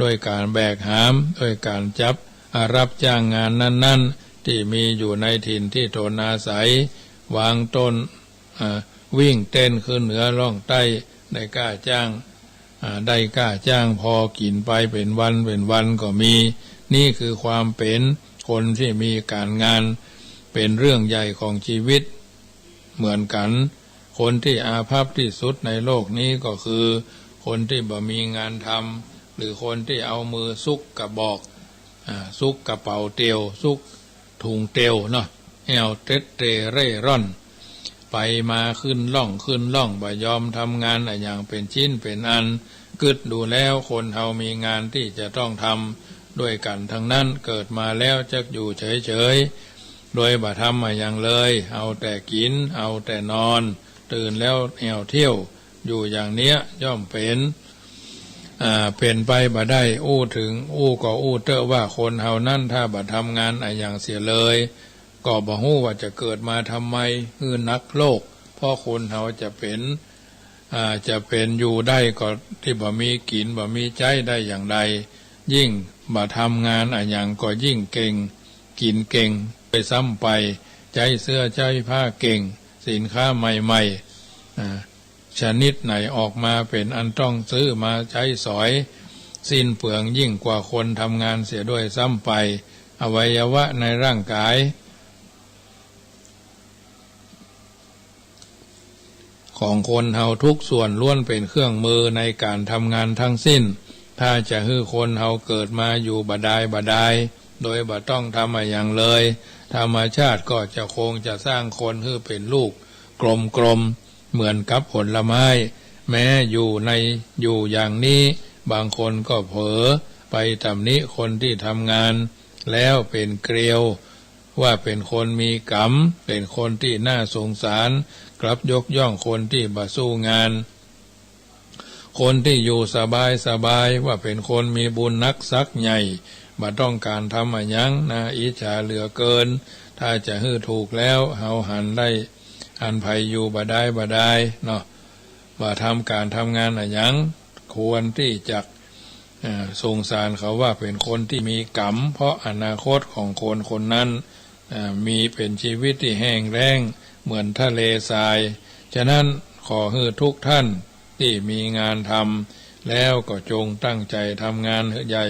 ด้วยก๋านแบกหาม ด้วยก๋านจับ อ่า รับจ้างงานนั้นๆ ตี้มีอยู่ในถิ่นตี้ต๋นอาศัย วางต้น อ่า วิ่งเต้นขึ้นเหนือล่องใต้ ได้ก้าจ้าง อ่า ได้ก้าจ้างพอกิ๋นไปเป๋นวันเป๋นวันก็มี นี่คือความเป๋นคนตี้มีก๋านงาน เป๋นเรื่องใหญ่ของชีวิตเหมือนกั๋น คนตี้อาภัพตี้สุดในโลกนี้ก็คือ คนตี้บ่มีงานทำ หรือคนตี้เอามือซุกกระบอก อ่า ซุกกระเป๋าเตียว ซุกถุงเตียวเนาะ แอ่วเต็ดเตร่เร่ร่อน ไปมาขึ้นล่องขึ้นล่อง บ่ยอมทำงานอะหยังเป๋นชิ้นเป๋นอัน กึ๊ดดูแล้วคนเฮามีงานตี้จะต้องทำด้วยกั๋นตังนั้น เกิดมาแล้วจักอยู่เฉยๆ โดยบ่ทำอะหยังเลย เอาแต่กิ๋น เอาแต่นอน ตื่นแล้วแอ่วเที่ยว อยู่อย่างเนี้ยย่อมเป๋น อ่า เป๋นไปบ่ได้ อู้เถิง อู้ก็อู้เต๊อะว่าคนเฮานั้นถ้าบ่ทำงานอะหยังเสียเลย ก็บ่ฮู้ว่าจะเกิดมาทำไม หื้อนักโลก เพราะคนเฮาจะเป๋น อ่า จะเป๋นอยู่ได้ก็ตี้บ่มีกิ๋นบ่มีใจ๊ได้อย่างใด ยิ่งบ่ทำงานอะหยังก็ยิ่งเก่ง กิ๋นเก่งไปซ้ำไป ใจ๊เสื้อใจ๊ผ้าเก่ง สินค้าใหม่ๆ อ่า ชนิดไหนออกมาเป๋นอันต้องซื้อมาใจ๊สอย สิ้นเปลืองยิ่งกว่าคนทำงานเสียด้วยซ้ำไป อวัยวะในร่างกายของคนเฮาทุกส่วนล้วนเป๋นเครื่องมือในก๋านทำงานทั้งสิ้น ถ้าจะหื้อคนเฮาเกิดมาอยู่บ่ดายบ่ดาย โดยบ่ต้องทำอะหยังเลย ธรรมชาติก็จะคงจะสร้างคนหื้อเป๋นลูกกลมๆ เหมือนกับผลไม้ แม้อยู่ใน อยู่อย่างนี้ บางคนก็เผลอไปตำหนิคนตี้ทำงานแล้วเป๋นเกลียว ว่าเป๋นคนมีกรรม เป๋นคนตี้น่าสงสาร กลับยกย่องคนตี้บ่สู้งาน คนตี้อยู่สบายสบาย ว่าเป๋นคนมีบุญนักสักใหญ่ บ่ต้องก๋านทำอะหยัง น่าอิจฉาเหลือเกิน ถ้าจะหื้อถูกแล้ว เฮาหันได้ หันใผอยู่บ่ดายบ่ดายเนาะ บ่ทำก๋านทำงานอะหยัง ควรตี้จะ อ่า สงสารเขาว่าเป๋นคนตี้มีกรรม เพราะอนาคตของคนคนนั้น อ่า มีเป๋นชีวิตตี้แห้งแล้งเหมือนทะเลทราย ฉะนั้นขอหื้อทุกท่านตี้มีงานทำแล้วก็จงตั้งใจ๋ทำงานหื้อใหญ่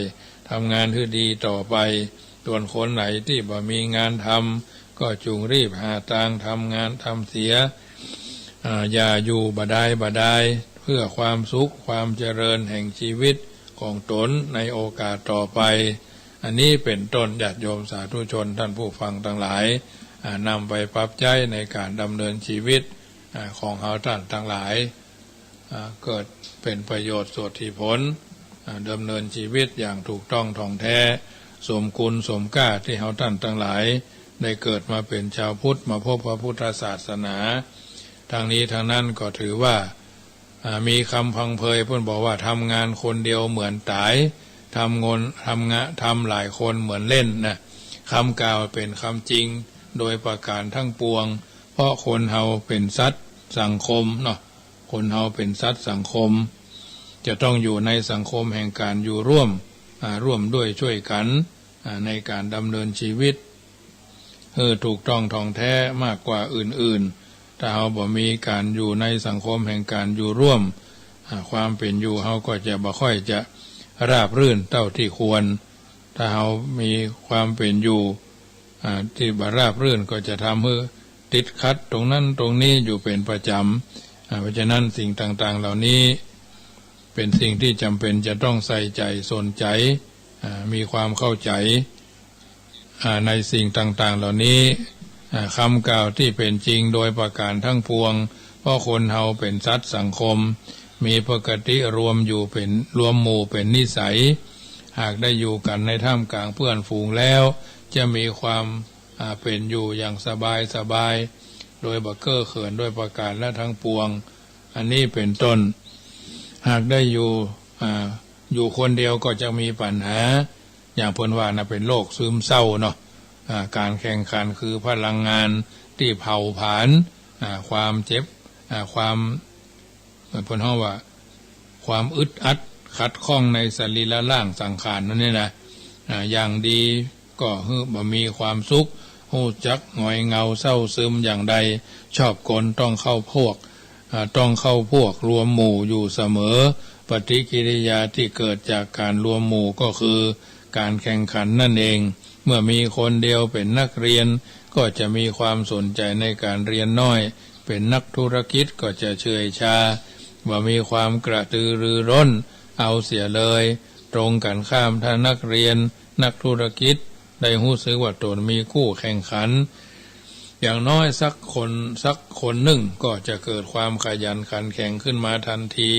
ทำงานหื้อดีต่อไป ส่วนคนไหนตี้บ่มีงานทำ ก็จุ่งรีบหาตางทำงานทำเสีย อ่า อย่าอยู่บ่ดายบ่ดาย เพื่อความสุขความเจริญแห่งชีวิตของตนในโอกาสต่อไป อันนี้เป๋นต้น ญาติโยมสาธุชนท่านผู้ฟังตังหลาย อ่า นำไปปรับใจ๊ในก๋านดำเนินชีวิต อ่า ของเฮาต้านตังหลาย อ่า เกิดเป๋นประโยชน์สถิผล อ่า ดำเนินชีวิตอย่างถูกต้องถ่องแท้ สมคุณสมก้าตี้เฮาต้านตังหลาย ได้เกิดมาเป๋นจาวพุทธ มาพบพระพุทธศาสนา ตึงนี้ตึงนั้นก็ถือว่า อ่า มีกำพังเพยเปิ้นบอกว่า ทำงานคนเดียวเหมือนต๋าย ทำงน ทำงะ ทำหลายคนเหมือนเล่นนะ กำกล่าวเป๋นกำจริงโดยประก๋านตึงปวง เพราะคนเฮาเป๋นสัตว์สังคมเนาะ คนเฮาเป๋นสัตว์สังคม จะต้องอยู่ในสังคมแห่งก๋านอยู่ร่วม อ่า ร่วมด้วยช่วยกั๋น อ่า ในก๋านดำเนินชีวิต หื้อถูกต้องถ่องแท้มากกว่าอื่นๆ ถ้าเฮาบ่มีก๋านอยู่ในสังคมแห่งก๋านอยู่ร่วม อ่า ความเป๋นอยู่เฮาก็จะบ่ค่อยจะราบรื่นเต้าตี้ควร ถ้าเฮามีความเป๋นอยู่ อ่า ตี้บ่ราบรื่นก็จะทำหื้อติดขัดตรงนั้นตรงนี้อยู่เป๋นประจ๋ำ อ่า เพราะฉะนั้นสิ่งต่างๆ เหล่านี้เป๋นสิ่งตี้จ๋ำเป๋นจะต้องใส่ใจ๋สนใจ๋ อ่า มีความเข้าใจ๋ อ่า ในสิ่งต่างๆ เหล่านี้ อ่า กำกล่าวตี้เป๋นจริงโดยประก๋านตึงปวง เพราะคนเฮาเป๋นสัตว์สังคม มีปกติรวมอยู่เป๋น รวมหมู่เป๋นนิสัย หากได้อยู่กั๋นในท่ามก๋างเปื้อนฝูงแล้ว จะมีความ อ่า เป๋นอยู่อย่างสบายสบาย โดยบ่เก้อเขินโดยประก๋านละตึงปวง อันนี้เป๋นต้น หากได้อยู่ อ่า อยู่คนเดียวก็จะมีปัญหา อย่างเปิ้นว่านะ เป๋นโรคซึมเศร้าเนาะ อ่า ก๋านแข่งขันคือพลังงานตี้เผาผลาญ อ่า ความเจ็บ อ่า ความ เปิ้นฮ้องว่า ความอึดอัดขัดข้องในสรีระร่างสังขารนั้นนี่นะ อ่า อย่างดีก็หื้อบ่มีความสุข ฮู้จักหงอยเหงาเศร้าซึมอย่างใด ชอบคนต้องเข้าพวก อ่า ต้องเข้าพวกรวมหมู่อยู่เสมอ ปฏิกิริยาตี้เกิดจากก๋านรวมหมู่ก็คือก๋านแข่งขันนั่นเอง เมื่อมีคนเดียวเป๋นนักเรียน ก็จะมีความสนใจ๋ในก๋านเฮียนน้อย เป๋นนักธุรกิจก็จะเฉื่อยชา บ่มีความกระตือรือร้นเอาเสียเลย ตรงกั๋นข้าม ถ้านักเรียน นักธุรกิจ ได้ฮู้สึกว่าต๋นมีคู่แข่งขัน อย่างน้อยสักคน สักคนนึ่ง ก็จะเกิดความขยันขันแข็งขึ้นมาทันที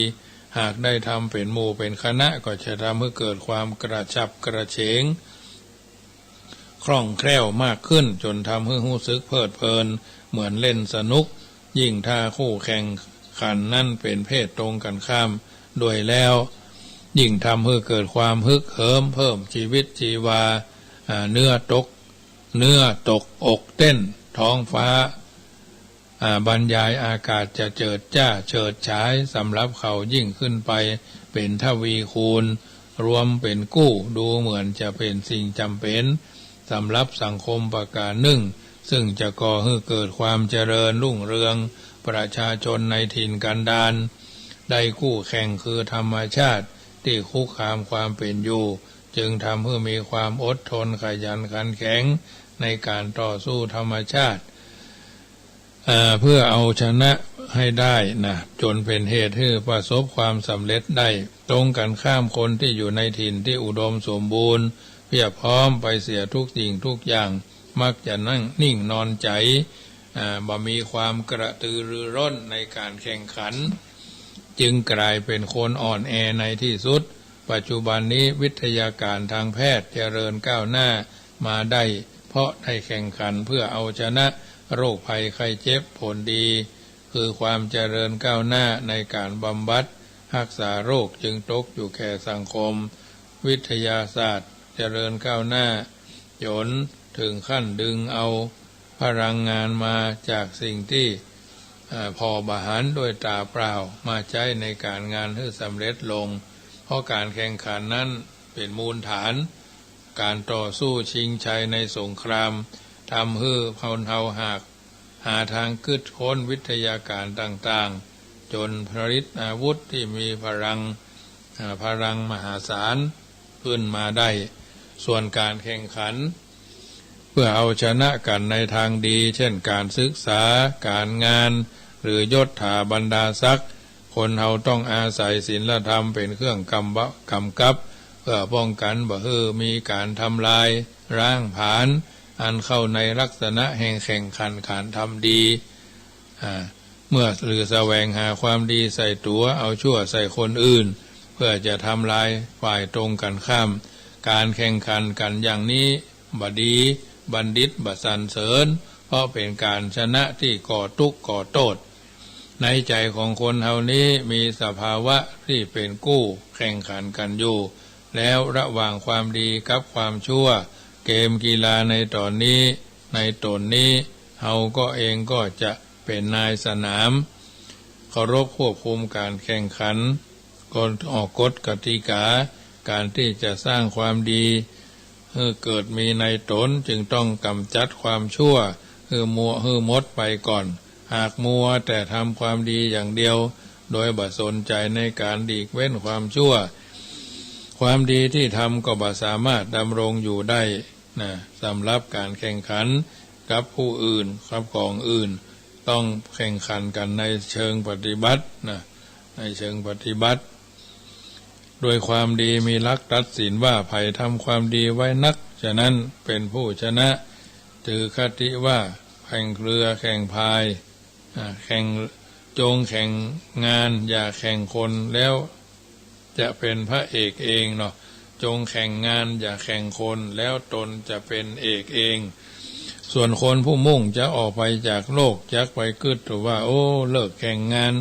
หากได้ทำเป๋นหมู่เป๋นคณะ ก็จะทำหื้อเกิดความกระฉับกระเฉง คล่องแคล่วมากขึ้น จ๋นทำหื้อฮู้สึกเพลิดเพลิน เหมือนเล่นสนุก ยิ่งถ้าคู่แข่งขันนั้นเป๋นเพศตรงกั๋นข้ามด้วยแล้ว ยิ่งทำหื้อเกิดความฮึกเหิม เพิ่มชีวิตชีวา อ่า เหงื่อตก เหงื่อตกอกเต้น ท้องฟ้า อ่า บรรยายอากาศจะเจิดจ้าเฉิดฉาย สำหรับเขายิ่งขึ้นไปเป๋นทวีคูณ รวมเป๋นกู้ ดูเหมือนจะเป๋นสิ่งจ๋ำเป๋น สำหรับสังคมประก๋านนึ่ง ซึ่งจะก่อหื้อเกิดความเจริญรุ่งเรือง ประชาชนในถิ่นกันดาร ได้คู่แข่งคือธรรมชาติ ตี้คุกคามความเป๋นอยู่ จึงทำหื้อมีความอดทนขยันขันแข็ง ในก๋านต่อสู้ธรรมชาติ เอ่อ เพื่อเอาชนะให้ได้นะ จ๋นเป๋นเหตุหื้อประสบความสำเร็จได้ ตรงกั๋นข้าม คนตี้อยู่ในถิ่นตี้อุดมสมบูรณ์ เพียบพร้อมไปเสียทุกสิ่งทุกอย่าง มักจะนั่งนิ่งนอนใจ๋ อ่า บ่มีความกระตือรือร้นในก๋านแข่งขัน จึงก๋ายเป๋นคนอ่อนแอในตี้สุด ปัจจุบันนี้วิทยาก๋ารทางแพทย์เจริญก้าวหน้ามาได้ เพราะได้แข่งขันเพื่อเอาชนะโรคภัยไข้เจ็บ ผลดีคือความเจริญก้าวหน้าในก๋านบำบัดฮักษาโรค จึงตกอยู่แก่สังคม วิทยาศาสตร์เจริญก้าวหน้า จ๋นเถิงขั้นดึงเอาพลังงานมาจากสิ่งตี้ เอ่อ ผ่อบ่หันด้วยต๋าเปล่า มาใจ๊ในก๋านงานหื้อสำเร็จลง เพราะก๋านแข่งขันนั้นเป๋นมูลฐาน ก๋านต่อสู้ชิงชัยในสงคราม ทำหื้อคนเฮาหาก หาตางกึ๊ดค้นวิทยาก๋ารต่างๆ จ๋นผลิตอาวุธตี้มีพลัง อ่า พลังมหาศาลขึ้นมาได้ ส่วนก๋านแข่งขัน เพื่อเอาชนะกั๋นในตางดี เช่น ก๋านศึกษา ก๋านงาน หรือยศถาบรรดาศักดิ์ คนเฮาต้องอาศัยศีลธรรมเป๋นเครื่องกำบะ กำกับ เพื่อป้องกั๋นบ่หื้อมีก๋านทำลาย ล้างผลาญ อันเข้าในลักษณะแห่งแข่งขันก๋านทำดี อ่า เมื่อหรือแสวงหาความดีใส่ตั๋ว เอาชั่วใส่คนอื่น เพื่อจะทำลายฝ่ายตรงกันข้าม ก๋านแข่งขันกั๋นอย่างนี้บ่ดี บัณฑิตบ่สรรเสริญ เพราะเป๋นก๋านชนะตี้ก่อตุ๊กข์ก่อโต้ษ ในใจ๋ของคนเฮานี้มีสภาวะตี้เป๋นกู้แข่งขันกั๋นอยู่ แล้วระหว่างความดีกับความชั่ว เกมกีฬาในต๋อนนี้ ในต๋นนี้ เฮาก็เองก็จะเป๋นนายสนาม เคารพควบคุมก๋านแข่งขัน กล ออกกฎกติกา ก๋านตี้จะสร้างความดีหื้อเกิดมีในต๋น จึงต้องก๋ำจัดความชั่วหื้อมัว หื้อหมดไปก่อน หากมัวแต่ทำความดีอย่างเดียว โดยบ่สนใจ๋ในก๋านหลีกเว้นความชั่ว ความดีตี้ทำก็บ่สามารถดำรงอยู่ได้นะ สำหรับก๋านแข่งขันกับผู้อื่น กับของอื่น ต้องแข่งขันกั๋นในเชิงปฏิบัตินะ ในเชิงปฏิบัติ โดยความดีมีหลักตัดสินว่าใผทำความดีไว้นัก ฉะนั้นเป๋นผู้ชนะ ถือคติว่าแข่งเครือแข่งพาย อ่า แข่ง จงแข่งงานอย่าแข่งคน แล้วจะเป๋นพระเอกเองเนาะ จงแข่งงานอย่าแข่งคน แล้วตนจะเป๋นเอกเอง ส่วนคนผู้มุ่งจะออกไปจากโลก จักไปกึ๊ดว่า โอ้ เลิกแข่งงาน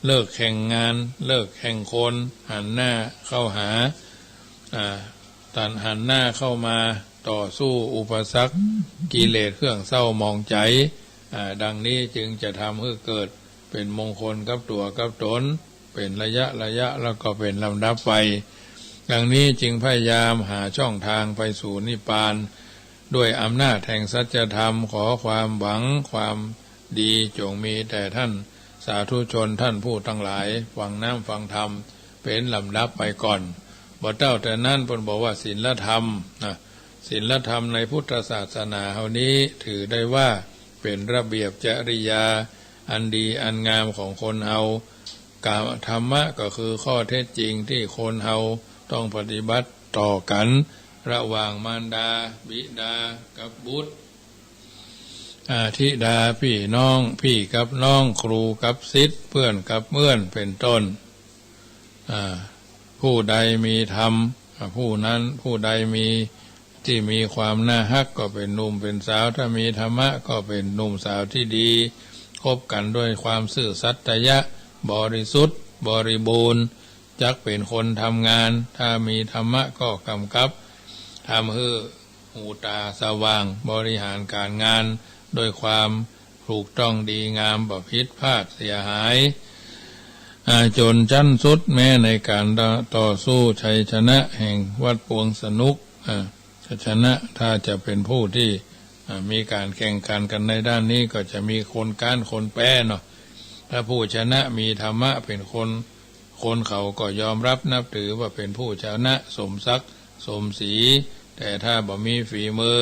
เลิกแข่งงาน เลิกแข่งคน หันหน้าเข้าหา อ่า ตันหันหน้าเข้ามาต่อสู้อุปสรรคกิเลสเครื่องเศร้าหมองใจ๋ อ่า ดังนี้จึงจะทำหื้อเกิดเป๋นมงคลกับตั๋วกับต๋น เป๋นระยะระยะ แล้วก็เป๋นลำดับไป ดังนี้จึงพยายามหาช่องทางไปสู่นิพพาน ด้วยอำนาจแห่งสัจธรรม ขอความหวังความดีจงมีแต่ท่านสาธุชนท่านผู้ทั้งหลาย ฟังน้ำฟังธรรมเป๋นลำดับไปก่อน บ่เต้าแต่นั้นเปิ้นบอกว่าศีลธรรมนะ ศีลธรรมในพุทธศาสนาเฮานี้ถือได้ว่าเป๋นระเบียบจริยาอันดีอันงามของคนเฮา กา ธรรมะก็คือข้อเท็จจริงที่คนเฮาต้องปฏิบัติต่อกั๋น ระหว่างมารดาบิดากับบุตร อ่า ธิดาพี่น้อง พี่กับน้อง ครูกับศิษย์ เปื้อนกับเปื้อน เป๋นต้น อ่า ผู้ใดมีธรรม อ่า ผู้นั้น ผู้ใดมี ตี้มีความน่าฮัก ก็เป๋นหนุ่มเป๋นสาว ถ้ามีธรรมะก็เป๋นหนุ่มสาวตี้ดี คบกั๋นด้วยความซื่อสัตย์ บริสุทธิ์ บริบูรณ์ จักเป๋นคนทำงาน ถ้ามีธรรมะก็กำกับ ทำหื้อหูต๋าสว่าง บริหารก๋านงานด้วยความถูกต้องดีงาม บ่ผิดพลาดเสียหาย อ่า จ๋นจั้นสุด แม้ในก๋านต่อ ต่อสู้ชัยชนะแห่งวัดปวงสนุก อ่า ชัยชนะ ถ้าจะเป๋นผู้ตี้ อ่า มีก๋านแข่งขันกั๋นในด้านนี้ ก็จะมีคนก๊านคนแป๊เนาะ ถ้าผู้ชนะมีธรรมะเป๋นคน คนเขาก็ยอมรับนับถือว่าเป๋นผู้ชนะสมศักดิ์สมศรี แต่ถ้าบ่มีฝีมือ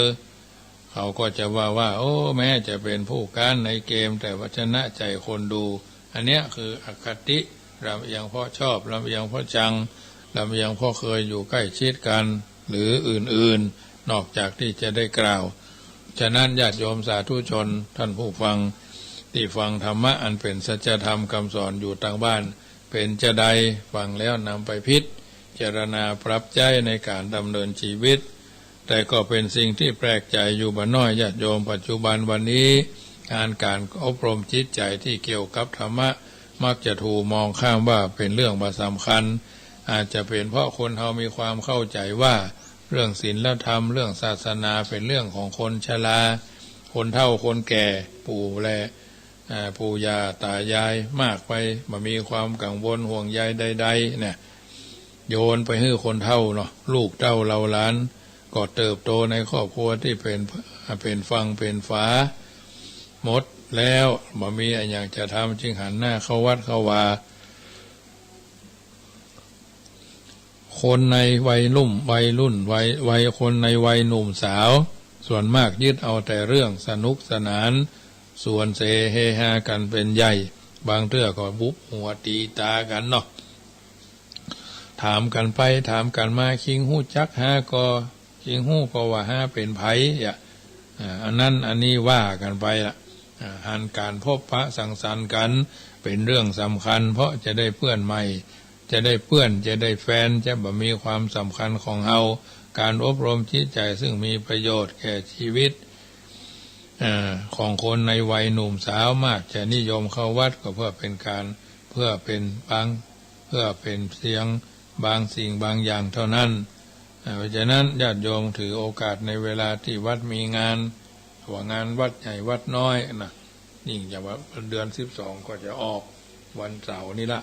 เขาก็จะว่าว่า โอ้ แม้จะเป๋นผู้ก๊านในเกม แต่ว่าชนะใจ๋คนดู อันเนี้ยคืออคติ ลำเอียงเพราะชอบ ลำเอียงเพราะชัง ลำเอียงเพราะเคยอยู่ใกล้ชิดกั๋น หรืออื่นๆ นอกจากตี้จะได้กล่าว ฉะนั้นญาติโยมสาธุชนท่านผู้ฟัง ตี้ฟังธรรมะอันเป๋นสัจธรรมกำสอนอยู่ตางบ้าน เป๋นจาใดฟังแล้วนำไปพิจารณาปรับใจ๊ในก๋านดำเนินชีวิต แต่ก็เป๋นสิ่งตี้แปลกใจ๋อยู่บ่น้อย ญาติโยม ปัจจุบันวันนี้ งานก๋านอบรมจิตใจ๋ตี้เกี่ยวกับธรรมะ มักจะถูกมองข้ามว่าเป๋นเรื่องบ่สำคัญ อาจจะเป๋นเพราะคนเฮามีความเข้าใจ๋ว่า เรื่องศีลธรรม เรื่องศาสนา เป๋นเรื่องของคนชรา คนเฒ่าคนแก่ ปู่และ อ่า ปู่ย่าต๋ายายมากไป บ่มีความกังวลห่วงใยใดๆ เนี่ย โยนไปหื้อคนเฒ่าเนาะ ลูกเต้าเหล่าหลาน ก็เติบโตในครอบครัวตี้เป๋น เป๋นฝั่งเป๋นฝาหมดแล้ว บ่มีอะหยังจะทำ จึงหันหน้าเข้าวัดเข้าวา คนในวัยรุ่ม วัยรุ่น วัย วัย คนในวัยหนุ่มสาว ส่วนมากยึดเอาแต่เรื่องสนุกสนาน สวนเสเฮฮากั๋นเป๋นใหญ่ บางเตื้อก็บุบหัวตี๋ต๋ากั๋นเนาะ ถามกั๋นไปถามกั๋นมา คิงฮู้จักฮาก่อ คิงฮู้ก่อว่าฮาเป๋นใผอะ อ่า อันนั้นอันนี้ว่ากั๋นไปละ อ่า หันก๋านพบปะสังสรรค์กั๋นเป๋นเรื่องสำคัญ เพราะจะได้เปื้อนใหม่ จะได้เปื้อน จะได้แฟน จะบ่มีความสำคัญของเฮา ก๋านอบรมจิตใจ๋ซึ่งมีประโยชน์แก่ชีวิต อ่า ของคนในวัยหนุ่มสาว มักจะนิยมเข้าวัดก็เพื่อเป๋นก๋าน เพื่อเป๋นบาง เพื่อเป๋นเสียงบางสิ่งบางอย่างเท่านั้น อ่า เพราะฉะนั้นญาติโยมถือโอกาสในเวลาตี้วัดมีงาน ว่างานวัดใหญ่วัดน้อยนะ ยิ่งจะว่าเดือนสิบสองก็จะออกวันเสาร์นี่ละ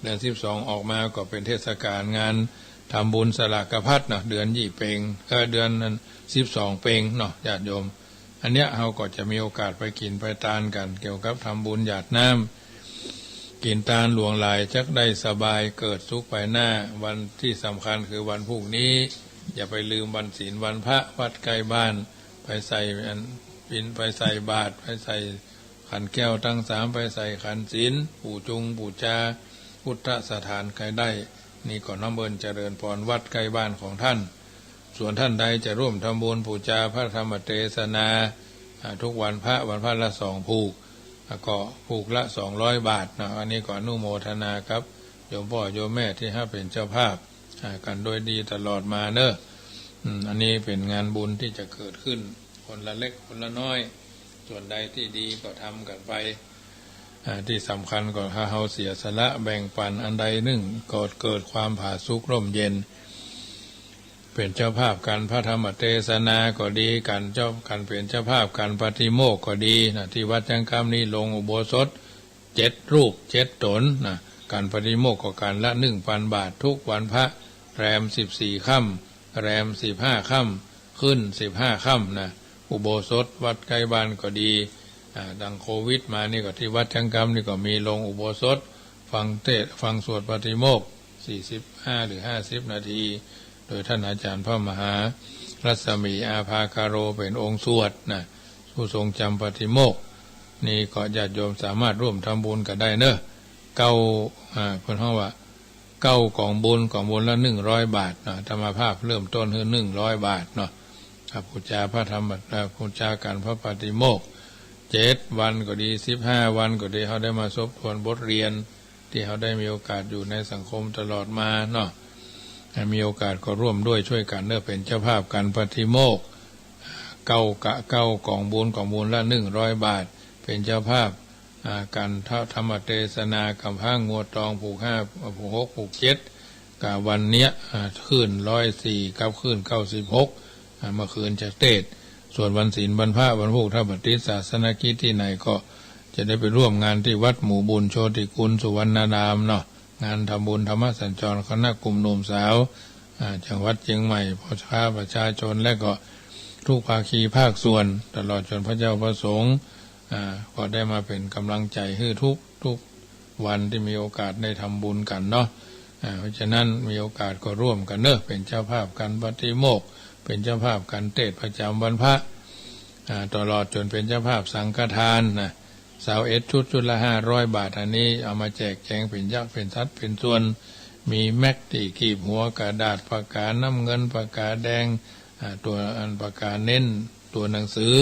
เดือนสิบสองออกมาก็เป๋นเทศกาลงานทำบุญสลากพัดนะ เดือนยี่เพ็ง เออ เดือนนั้นสิบสองเพ็งเนาะ ญาติโยม อันเนี้ยเฮาก็จะมีโอกาสไปกิ๋นไปตานกั๋น เกี่ยวกับทำบุญหยาดน้ำ กิ๋นตานหลวงหลายจักได้สบาย เกิดสุขภายหน้า วันตี้สำคัญคือวันพรุ่งนี้ อย่าไปลืมวันศีลวันพระ วัดใก้บ้าน ไปใส่อัน บิณ ไปใส่บาตร ไปใส่ขันแก้วตังสาม ไปใส่ขันศีล ปู๋จุงปู๋จาพุทธสถานใก้ได้ นี่ก็น้อมเอิ้นเจริญพรวัดใก้บ้านของต้าน ส่วนต้านใดจะร่วมทำบุญปู๋จาพระธรรมเตสนา อ่า ทุกวันพระ วันพระละสองผูก แล้วก็ผูกละสองร้อยบาทนะ อันนี้ก็อนุโมทนากับโยมป้อโยมแม่ตี้ฮับเป๋นเจ้าภาพ อ่า กั๋นโดยดีตลอดมาเนาะ อืม อันนี้เป๋นงานบุญตี้จะเกิดขึ้นคนละเล็กคนละน้อย ส่วนใดตี้ดีก็ทำกั๋นไป อ่า ตี้สำคัญก็ถ้าเฮาเสียสละแบ่งปั๋นอันใดนึ่ง ก็เกิดความผาสุกร่มเย็น เป๋นเจ้าภาพก๋านพระธรรมเตสนาก็ดี ก๋านเจ้า ก๋านเป๋นเจ้าภาพก๋านปาติโมกข์ก็ดีนะ ตี้วัดจั๊งกำนี้ลงอุโบสถเจ็ดรูปเจ็ดต๋นนะ ก๋านปาติโมกข์ก็ก๋านละหนึ่งปันบาท ทุกวันพระแรมสิบสี่ค่ำ แรมสิบห้าค่ำ ขึ้นสิบห้าค่ำนะ อุโบสถวัดใก้บ้านก็ดี อ่า ดังโควิดมานี่ก็ตี้วัดจั๊งกำนี่ก็มีลงอุโบสถ ฟังเตสน์ ฟังสวดปาติโมกข์ สี่สิบห้าหรือห้าสิบนาที โดยต้านอาจ๋ารย์พระมหารัศมีอาภาคาโรเป๋นองค์สวดนะ ผู้ทรงจำปาติโมกข์ นี่ก็ญาติโยมสามารถร่วมทำบุญกั๋นได้เนาะ เก้า อ่า เปิ้นฮ้องว่า เก้ากองบุญ กองบุญละหนึ่งร้อยบาทเนาะ อาตมาภาพเริ่มต้นหื้อหนึ่งร้อยบาทเนาะ อ่า ปู๋จาพระธรรม อ่า ปู๋จาก๋านพระปาติโมกข์ เจ็ดวันก็ดี สิบห้าวันก็ดี เฮาได้มาทบทวนบทเรียน ตี้เฮาได้มีโอกาสอยู่ในสังคมตลอดมาเนาะ อ่า มีโอกาสก็ร่วมด้วยช่วยกั๋นเนาะ เป๋นเจ้าภาพก๋านปาติโมกข์ เก้ากะ เก้ากองบุญ กองบุญละหนึ่งร้อยบาท เป๋นเจ้าภาพ อ่า ก๋านทะ ธรรมเตสนา ก๋ำพร้างัวตองผูกห้า ผูกหก ผูกเจ็ด กะวันเนี้ย อ่า คลื่นร้อยสี่กับคลื่นเก้าสิบหก อ่า เมื่อคืนจะเตสน์ ส่วนวันศีลวันพระวันพูก ถ้าปฏิบัติศาสนกิจตี้ไหนก็จะได้ไปร่วมงานตี้วัดหมู่บุญโชติกุลสุวรรณารามเนาะ งานทำบุญธรรมสัญจรคณะกลุ่มหนุ่มสาว อ่า จังหวัดเจียงใหม่ พ่อค้าประชาชน และก็ทุกภาคีภาคส่วน ตลอดจ๋นพระเจ้าพระสงฆ์ อ่า ก็ได้มาเป๋นก๋ำลังใจ๋หื้อทุก ทุกวันตี้มีโอกาสได้ทำบุญกั๋นเนาะ อ่า เพราะฉะนั้นมีโอกาสก็ร่วมกั๋นเนาะ เป๋นเจ้าภาพก๋านปาติโมกข์ เป๋นเจ้าภาพก๋านเตสน์ประจ๋ำวันพระ อ่า ตลอดจ๋นเป๋นเจ้าภาพสังฆทานนะ ซาวเอ็ดชุด ชุดละห้าร้อยบาท อันนี้เอามาแจกแจงเป๋นยักษ์เป๋นสัตว์เป๋นส่วน มีแม็กตี้คีบหัว กระดาษปากกาน้ำเงิน ปากกาแดง อ่า ตั๋วอันปากกาเน้น ตั๋วหนังสือ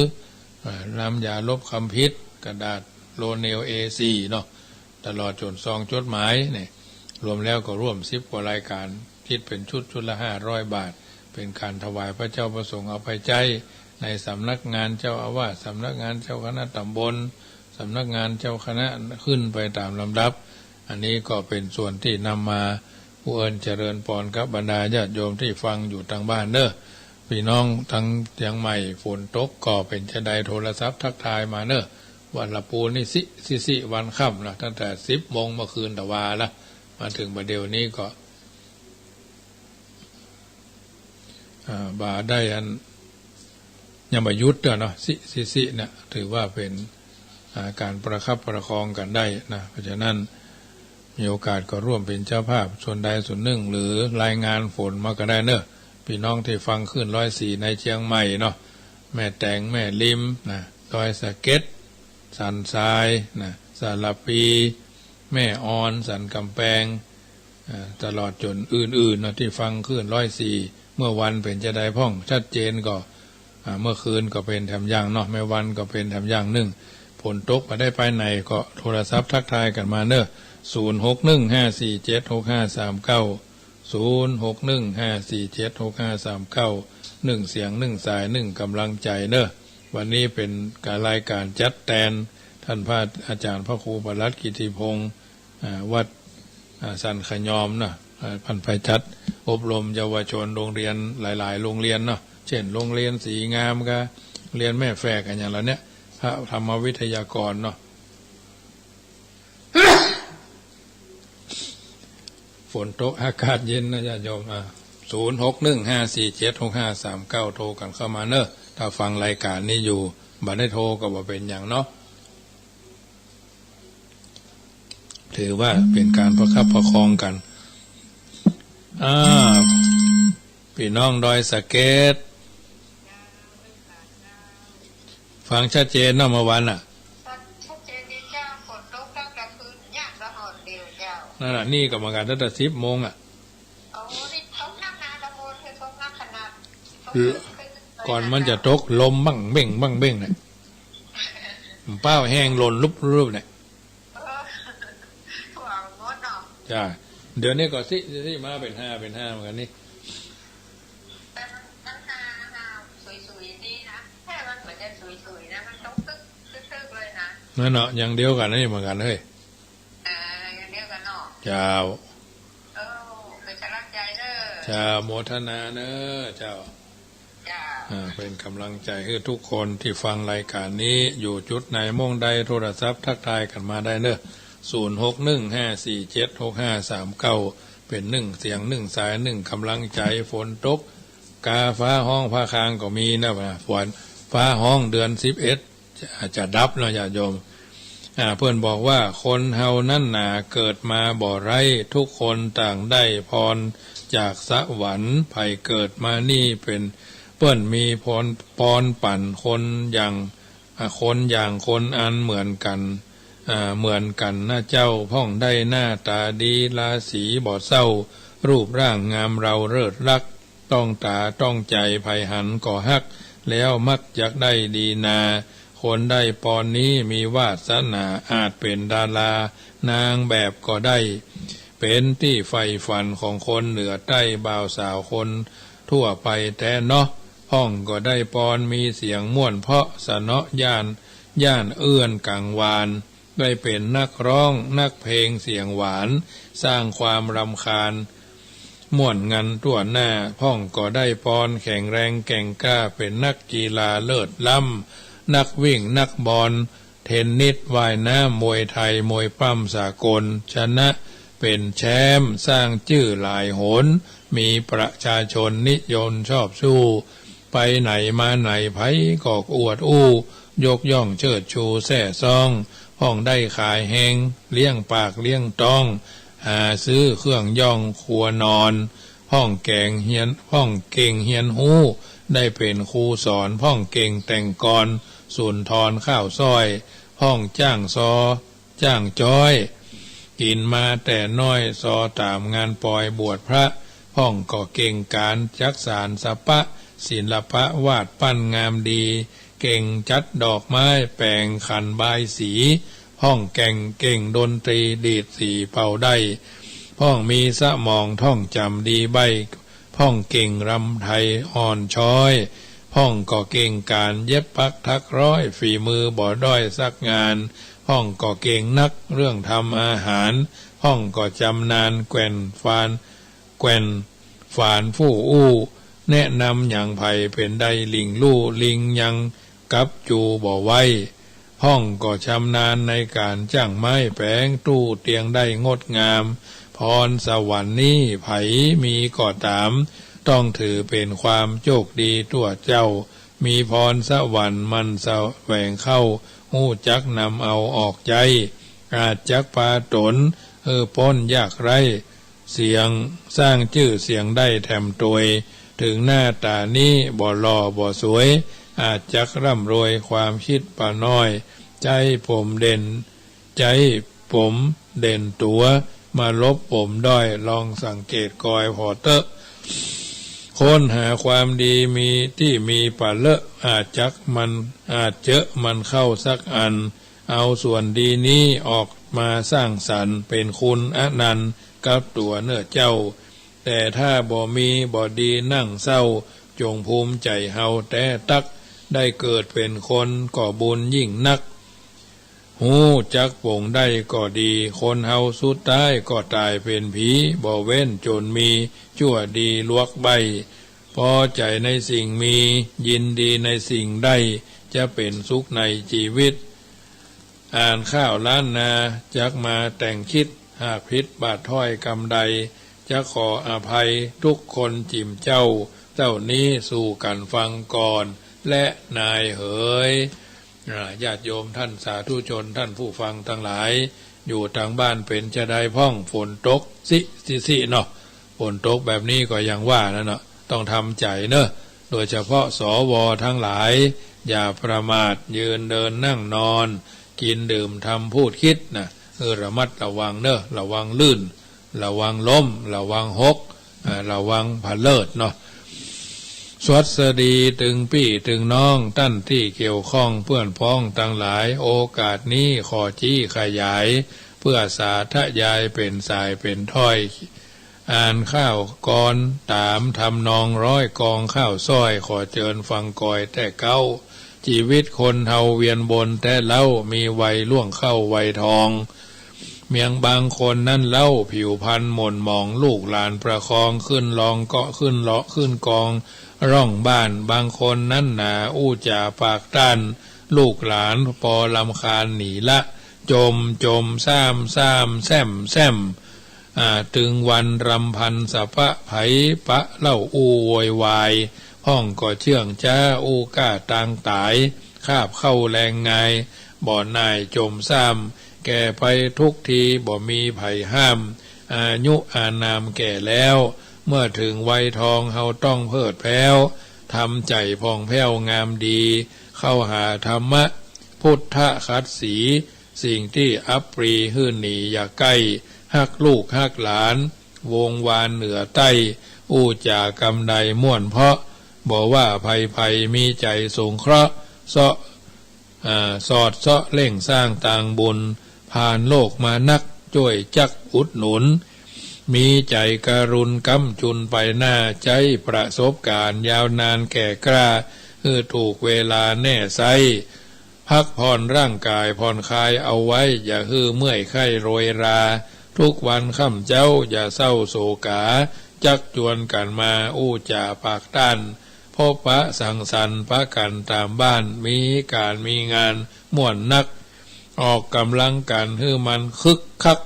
อ่า น้ำยาลบคำผิด กระดาษโลเนล เอสี่เนาะ ตลอดจ๋นซองจดหมายเนี่ย รวมแล้วก็ร่วมสิบกว่ารายก๋าน คิดเป๋นชุด ชุดละห้าร้อยบาท เป๋นก๋านถวายพระเจ้าพระสงฆ์เอาไปใจ๊ในสำนักงานเจ้าอาวาส สำนักงานเจ้าคณะตำบล สำนักงานเจ้าคณะขึ้นไปต๋ามลำดับ อันนี้ก็เป๋นส่วนตี้นำมา อู้เอิ้นเจริญปอนกับบรรดาญาติโยมตี้ฟังอยู่ตางบ้านเนาะ ปี้น้องตางเจียงใหม่ฝนตกก็เป๋นจาใดโทรศัพท์ทักทายมาเนาะ ว่าละปูนี่สิ สิ สิวันค่ำนะ ตั้งแต่สิบโมงเมื่อคืนตะวาละ มาเถิงบ่าเดี่ยวนี้ก็ อ่า บ่าได้อัน ยังบ่หยุดเตื้อเนาะ สิ สิ สิเนี่ย ถือว่าเป๋น อ่า ก๋านประคับประคองกั๋นได้นะ เพราะฉะนั้นมีโอกาสก็ร่วมเป๋นเจ้าภาพส่วนใดส่วนนึ่ง หรือรายงานฝนมาก็ได้เนาะ ปี้น้องตี้ฟังคลื่นร้อยสี่ในเจียงใหม่เนาะ แม่แตง แม่ริมนะ ดอยสะเก็ด สันทรายนะ สารภี แม่ออน สันก๋ำแปง อ่า ตลอดจ๋นอื่นๆเนาะ ตี้ฟังคลื่นร้อยสี่ เมื่อวันเป๋นจาใดพ่อง ชัดเจนก็ อ่า เมื่อคืนก็เป๋นแถมอย่างเนาะ แม่วันก็เป๋นแถมอย่างนึ่ง ฝนตกบ่ได้ไปไหนก็โทรศัพท์ทักทายกั๋นมาเน่อ ศูนย์ หก หนึ่ง ห้า สี่ เจ็ด หก ห้า สาม เก้า ศูนย์ หก หนึ่ง ห้า สี่ เจ็ด หก ห้า สาม เก้า หนึ่งเสียง หนึ่งสาย หนึ่งก๋ำลังใจ๋เน่อ วันนี้เป๋นก๋านรายก๋านจัดแตน ต้านพระอาจ๋ารย์พระครูประหลัดกิติพงษ์ อ่า วัด อ่า สันขยอมเนาะ อ่า เปิ้นไปจัดอบรมเยาวชนโรงเรียนหลายๆ โรงเรียนเนาะ เจ้นโรงเรียนศรีงามกับโรงเรียนแม่แฝกอะหยังเหล่าเนี้ย พระธรรมวิทยากรเนาะ ฝนตกอากาศเย็นนะญาติโยม อ่า ศูนย์ หก หนึ่ง ห้า สี่ เจ็ด หก ห้า สาม เก้า โทรกั๋นเข้ามาเน่อ ถ้าฟังรายก๋านนี้อยู่ บ่ได้โทรก็บ่เป๋นหยังเนาะ ถือว่าเป๋นก๋านประคับประคองกั๋น อ่า ปี้น้องดอยสะเก็ด ฟังชัดเจนเนาะ เมื่อวานน่ะ ชัดเจนดีเจ้า ฝนตกตั้งแต่คืน ยามละหนเดียวเจ้า นั่นน่ะ นี่ก็เหมือนกั๋น ตั้งแต่สิบโมงอะ โอ้ นี่ตกหนักนะ ตะโกนคือตกหนักขนาด ตก ก่อนมันจะตก ลมบั้งเบ้งบั้งเบ้งเนี่ย มันป้าวแฮง หล่นลุบลุบเนี่ย เออ ทั่วหมดเนาะ จ้า เดี๋ยวนี้ก็สิ สิมาเป๋นห้า เป๋นห้าเหมือนกั๋นนี่ แต่มัน มันห้า ห้า สุยๆ ดีนะ แต่มันเหมือนจะสุยๆ นะ มันต้องตึก ตึกๆ เลยนะ นั่นเนาะ อย่างเดียวกั๋นนี่เหมือนกั๋นเฮ้ย เออ อย่างเดียวกั๋นเนาะ เจ้า เออ เป๋นก๋ำลังใจ๋เน่อ เจ้า โมทนาเน่อ เจ้า จ้า อ่า เป๋นก๋ำลังใจ๋หื้อกู้คนตี้ฟังรายก๋านนี้ อยู่จุดไหนม่องใด โทรศัพท์ทักทายกั๋นมาได้เน่อ ศูนย์ หก หนึ่ง ห้า สี่ เจ็ด หก ห้า สาม เก้า เป๋นหนึ่งเสียง หนึ่งสาย หนึ่งก๋ำลังใจ๋ ฝนตก กาฟ้าฮ้องฟ้าคางก็มีนะ ฝน ฟ้าฮ้องเดือนสิบเอ็ด จะ จะดับเนาะญาติโยม อ่า เปิ้นบอกว่า คนเฮานั้นหนาเกิดมาบ่ไร้ กู้คนต่างได้ปอนจากสวรรค์ ใผเกิดมานี่เป๋น เปิ้นมีปอน ปอนปั๋นคนอย่าง อ่า คนอย่างคนอันเหมือนกั๋น อ่า เหมือนกั๋นนะเจ้า พ่องได้หน้าต๋าดี ราศีบ่เศร้า รูปร่างงามเราเลิศลักษณ์ ต้องต๋าต้องใจ๋ ใผหันก็ฮัก แล้วมักจักได้ดีนา คนได้ปอนนี้มีวาสนา อาจเป๋นดารานางแบบก็ได้ เป๋นตี้ใฝ่ฝันของคนเหนือใต้ บ่าวสาวคนทั่วไปแต๊เนาะ พ่องก็ได้ปอนมีเสียงม่วนเพราะ สะเนาะย่าน ย่านเอื้อนกังวาน ได้เป๋นนักฮ้องนักเพลงเสียงหวาน สร้างความรำคาญ ม่วนงันทั่วหน้า พ่องก็ได้ปอนแข็งแรงแก่งกล้า เป๋นนักกีฬาเลิศล้ำ นักวิ่งนักบอล เทนนิส ว่ายน้ำ มวยไทย มวยปล้ำสากล ชนะเป๋นแชมป์ สร้างจื้อหลายหน มีประชาชนนิยมชอบชู ไปไหนมาไหนใผก็อวดอู้ ยกย่องเชิดชูแซ่ซ้อง พ่องได้ขายแฮง เลี้ยงปากเลี้ยงต๊อง หาซื้อเครื่องย่องครัวนอน พ่องแก๋งเฮียน พ่องเก่งเฮียนฮู้ ได้เป๋นครูสอน พ่องเก่งแต่งกลอน สุนทรข้าวซ้อย พ่องจ้างซอ จ้างจ๊อย กิ๋นมาแต่น้อย ซอต๋ามงานปอยบวชพระ พ่องก็เก่งก๋านจักสานสะปะ ศิลปะวาดปั้นงามดี เก่งจัดดอกไม้ แป๋งขันบายสี พ่องแก่งเก่งดนตรี ดีดสีเป่าได้ พ่องมีสมองท่องจ๋ำดีใบ้ พ่องเก่งรำไทยอ่อนช้อย พ่องก็เก่งก๋านเย็บปักถักร้อย ฝีมือบ่ด้อยสักงาน พ่องก็เก่งนักเรื่องทำอาหาร พ่องก็จำนาญแกว่นฟาน แกว่นฝานฟู่อู้ แนะนำหยังใผเป๋นได้หลิ่งลู่ ลิงยังกับจูบ่ไหว พ่องก็ชำนาญในก๋านจ้างไม้แป๋งตู้เตียงได้งดงาม พรสวรรค์นี้ใผมีก็ต๋าม ต้องถือเป๋นความโจคดีตั๋วเจ้า มีพรสวรรค์หมั่นแสวงเข้า ฮู้จักนำเอาออกใจ๊ อาจจักปาต๋นหื้อป๊นยากไร้ เสียง สร้างจื้อเสียงได้แถมตวย เถิงหน้าต๋านี้บ่หล่อบ่สวย อาจจักร่ำรวยความคิดบ่น้อย ใจ๊ป๋มเด่น ใจ๊ป๋มเด่นตั๋ว มาลบป๋มด้อย ลองสังเกตกอยผ่อเต๊อะ ค้นหาความดีมีตี้มีปะเลอะ อาจจักมัน อาจเจอะมันเข้าสักอัน เอาส่วนดีนี้ออกมาสร้างสรรค์ เป๋นคุณอนันต์กับตั๋วเน่อเจ้า แต่ถ้าบ่มีบ่ดีนั่งเศร้า จงภูมิใจ๋เฮาแต๊ตั๊ก ได้เกิดเป๋นคนก็บุญยิ่งนัก ฮู้จักปลงได้ก็ดี คนเฮาสุดต๊ายก็ต๋ายเป๋นผี บ่เว้นจ๋นมี จั่วดีลวกใบ้ ปอใจ๋ในสิ่งมี ยินดีในสิ่งได้ จะเป๋นสุขในจีวิต อ่านข้าวล้านนา จักมาแต่งคิด หากผิดบาดถ้อยกำใด จะขออภัยทุกคนจิ่มเจ้า เต้านี้สู่กั๋นฟังก่อน แลนายเหย อ่า ญาติโยมท่านสาธุชน ท่านผู้ฟังตังหลาย อยู่ตางบ้านเป๋นจาใดพ่อง ฝนตกซิซิซิเนาะ ฝนตกแบบนี้ก็อย่างว่านั่นเนาะ ต้องทำใจ๋เนาะ โดยเฉพาะ สว ตังหลาย อย่าประมาท ยืนเดินนั่งนอน กิ๋นดื่มทำพูดคิดนะ เออ ระมัดระวังเนาะ ระวังลื่น ระวังล้ม ระวังหก อ่า ระวังผะเลิดเนาะ สวัสดีตึงปี้ตึงน้อง ต้านตี้เกี่ยวข้อง เปื้อนพ้องตังหลาย โอกาสนี้ขอจี้ขยาย เปื้อสาธยายเป๋นสายเป๋นถ้อย อ่านข้าวกลอนต๋ามทำนองร้อย กองข้าวซ้อย ขอเจิญฟังกอยแต๊เก๊า จีวิตคนเฮาเวียนวนแต๊เล่า มีวัยล่วงเข้าวัยทอง เมียงบางคนนั้นเล่า ผิวพรรณหม่นหมอง ลูกหลานประคอง ขึ้นลองเกาะขึ้นเลาะขึ้นกอง ร่องบ้าน บางคนนั้นหนา อู้จ๋าปากต้าน ลูกหลานปอรำคาญหนีละ จ่มจ่มซ่ามซ่ามแซ่มแซ่ม อ่า ตึงวันรำพันสะปะ ใผปะเล่าอู้โวยวาย พ่องก็เชื่องจ๊า อู้ก้าตางต๋าย คาบเข้าแลงงาย บ่หน่ายจ่มซ่าม แก่ไปทุกที บ่มีใผห้าม อายุอานามแก่แล้ว เมื่อเถิงวัยทอง เฮาต้องเพลิดแพร้ว ทำใจ๋ผ่องแผ้วงามดี เข้าหาธรรมะ พุทธขัตติ สิ่งตี้อับปรีหื้อหนีอย่าใก้ ฮักลูกฮักหลาน วงวานเหนือใต้ อู้จ๋ากำใดม่วนเพราะ บ่ว่าใผๆ มีใจ๋สงเคราะห์ เซาะ อ่า สอดเซาะเร่งสร้างตางบุญ ผ่านโลกมานัก จ้วยจักอุดหนุน มีใจ๋กรุณาก้ำจุนไปหน้า ใจ๊ประสบก๋ารณ์ยาวนานแก่กล้า หื้อถูกเวลาแน่ไซ้ พักผ่อนร่างก๋ายผ่อนคลายเอาไว้ อย่าหื้อเมื่อยไข้โรยรา ทุกวันค่ำเจ๊าอย่าเศร้าโศกา จักจวนกั๋นมาอู้จ๋าปากต้าน พบปะสังสรรค์ปะกั๋นต๋ามบ้าน มีก๋านมีงานม่วนนัก ออกก๋ำลังกั๋นหื้อมันคึกคัก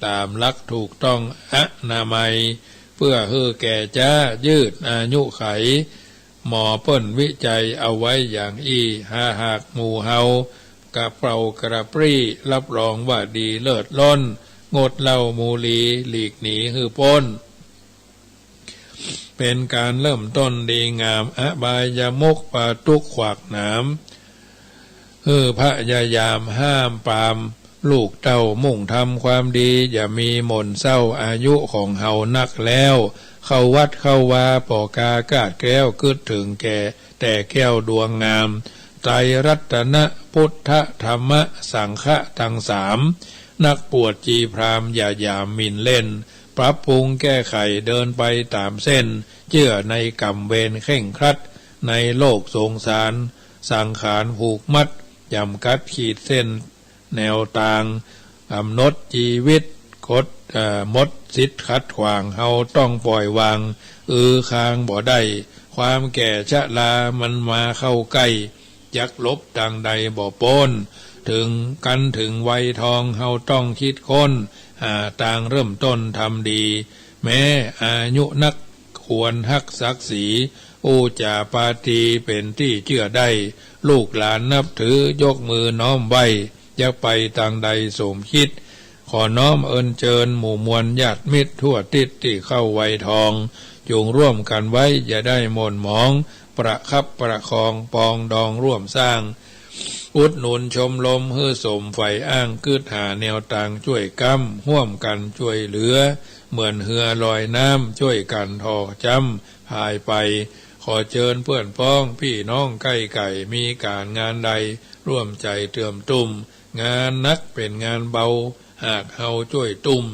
ต๋ามหลักถูกต้องอนามัย เปื้อหื้อแก่จ๊ายืดอายุขัย หมอเปิ้นวิจัยเอาไว้อย่างอี้ หาหากหมู่เฮา กระเป๋ากระปรี้ รับรองว่าดีเลิศล้น งดเหล้าบุหรี่ หลีกหนีหื้อป๊น เป๋นก๋านเริ่มต้นดีงาม อบายมุขปาตุ๊กขวากหนาม หื้อพยายามห้ามปราม ลูกเต้ามุ่งทำความดี อย่ามีหม่นเศร้า อายุของเฮานักแล้ว เข้าวัดเข้าวา ป่อกากาดแคล้ว กึ๊ดเถิงแก่ แต่แก้วดวงงาม ไตรรัตนะ พุทธะ ธรรมะ สังฆะ ตังสาม นักบวชจีพราหมณ์ อย่าหยามหมิ่นเล่น ปรับปรุงแก้ไข เดินไปต๋ามเส้น เจื้อในกรรมเวรเคร่งครัด ในโลกสงสาร สังขารผูกมัด จ๋ำกัดขีดเส้น แนวตาง ก๋ำหนดจีวิต กฎ เอ่อ หมดสิทธิ์ขัดขวาง เฮาต้องป่อยวาง อือคางบ่ได้ ความแก่ชรามันมาเข้าใก้ จักหลบตางใดบ่ป๊น เถิงกั๋นเถิงวัยทอง เฮาต้องคิดค้น หาตางเริ่มต้นทำดี แม้อายุนัก ควรฮักศักดิ์ศรี อู้จ๋าปาตีเป๋นตี้เจื้อได้ ลูกหลานนับถือยกมือน้อมไหว้ จะไปตางใดสมคิด ขอน้อมเอิญเจิญหมู่มวลญาติมิตรทั่วทิศตี้เข้าวัยทอง จงร่วมกั๋นไว้อย่าได้หม่นหมอง ประคับประคองปองดองร่วมสร้าง อุดหนุนชมรมหื้อสมใฝ่อ้าง กึ๊ดหาแนวตางจ้วยก๊ำ ฮ่วมกั๋นจ้วยเหลือ เหมือนเฮือลอยน้ำ จ้วยกั๋นถ่อจ๊ำพายไป ขอเจิญเปื้อนพ้องปี้น้องใก้ไก่ มีก๋านงานใด ร่วมใจ๋เติมตุ้ม งานหนักเป๋นงานเบา หากเฮาจ้วยตุ้ม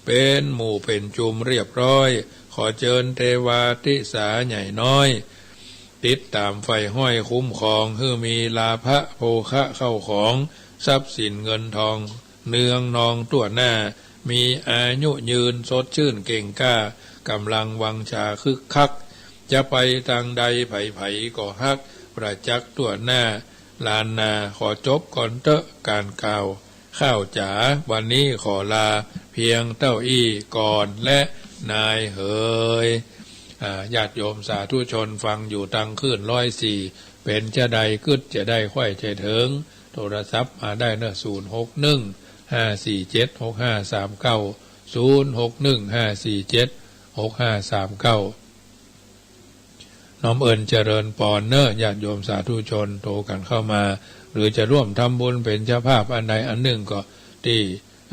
เป๋นหมู่เป๋นจุมเรียบร้อย ขอเจิญเตวาติสาใหญ่น้อย ติดต๋ามใฝ่ห้อยคุ้มครอง หื้อมีลาภะโภคะเข้าของ ทรัพย์สินเงินทอง เนืองนองทั่วหน้า มีอายุยืนสดชื่นเก่งกล้า ก๋ำลังวังชาคึกคัก จะไปตางใดใผๆ ก็ฮัก ประจักษ์ทั่วหน้า ล้านนา ขอจบก่อนเต๊อะ ก๋านกล่าวข้าวจ๋า วันนี้ขอลาเพียงเต้าอี้ก่อนและนายเหย อ่า ญาติโยมสาธุชนฟังอยู่ตางคลื่นร้อยสี่ เป๋นจาใดกึ๊ดจาใดใค่ใจ๋เถิง โทรศัพท์มาได้เนาะ ศูนย์หกหนึ่ง ห้าสี่เจ็ด หกห้าสามเก้า ศูนย์หกหนึ่ง ห้าสี่เจ็ด หกห้าสามเก้า น้อมเอิญเจริญปอนเนาะ ญาติโยมสาธุชนโทรกั๋นเข้ามา หรือจะร่วมทำบุญเป๋นเจ้าภาพอันใดอันนึ่งก็ตี้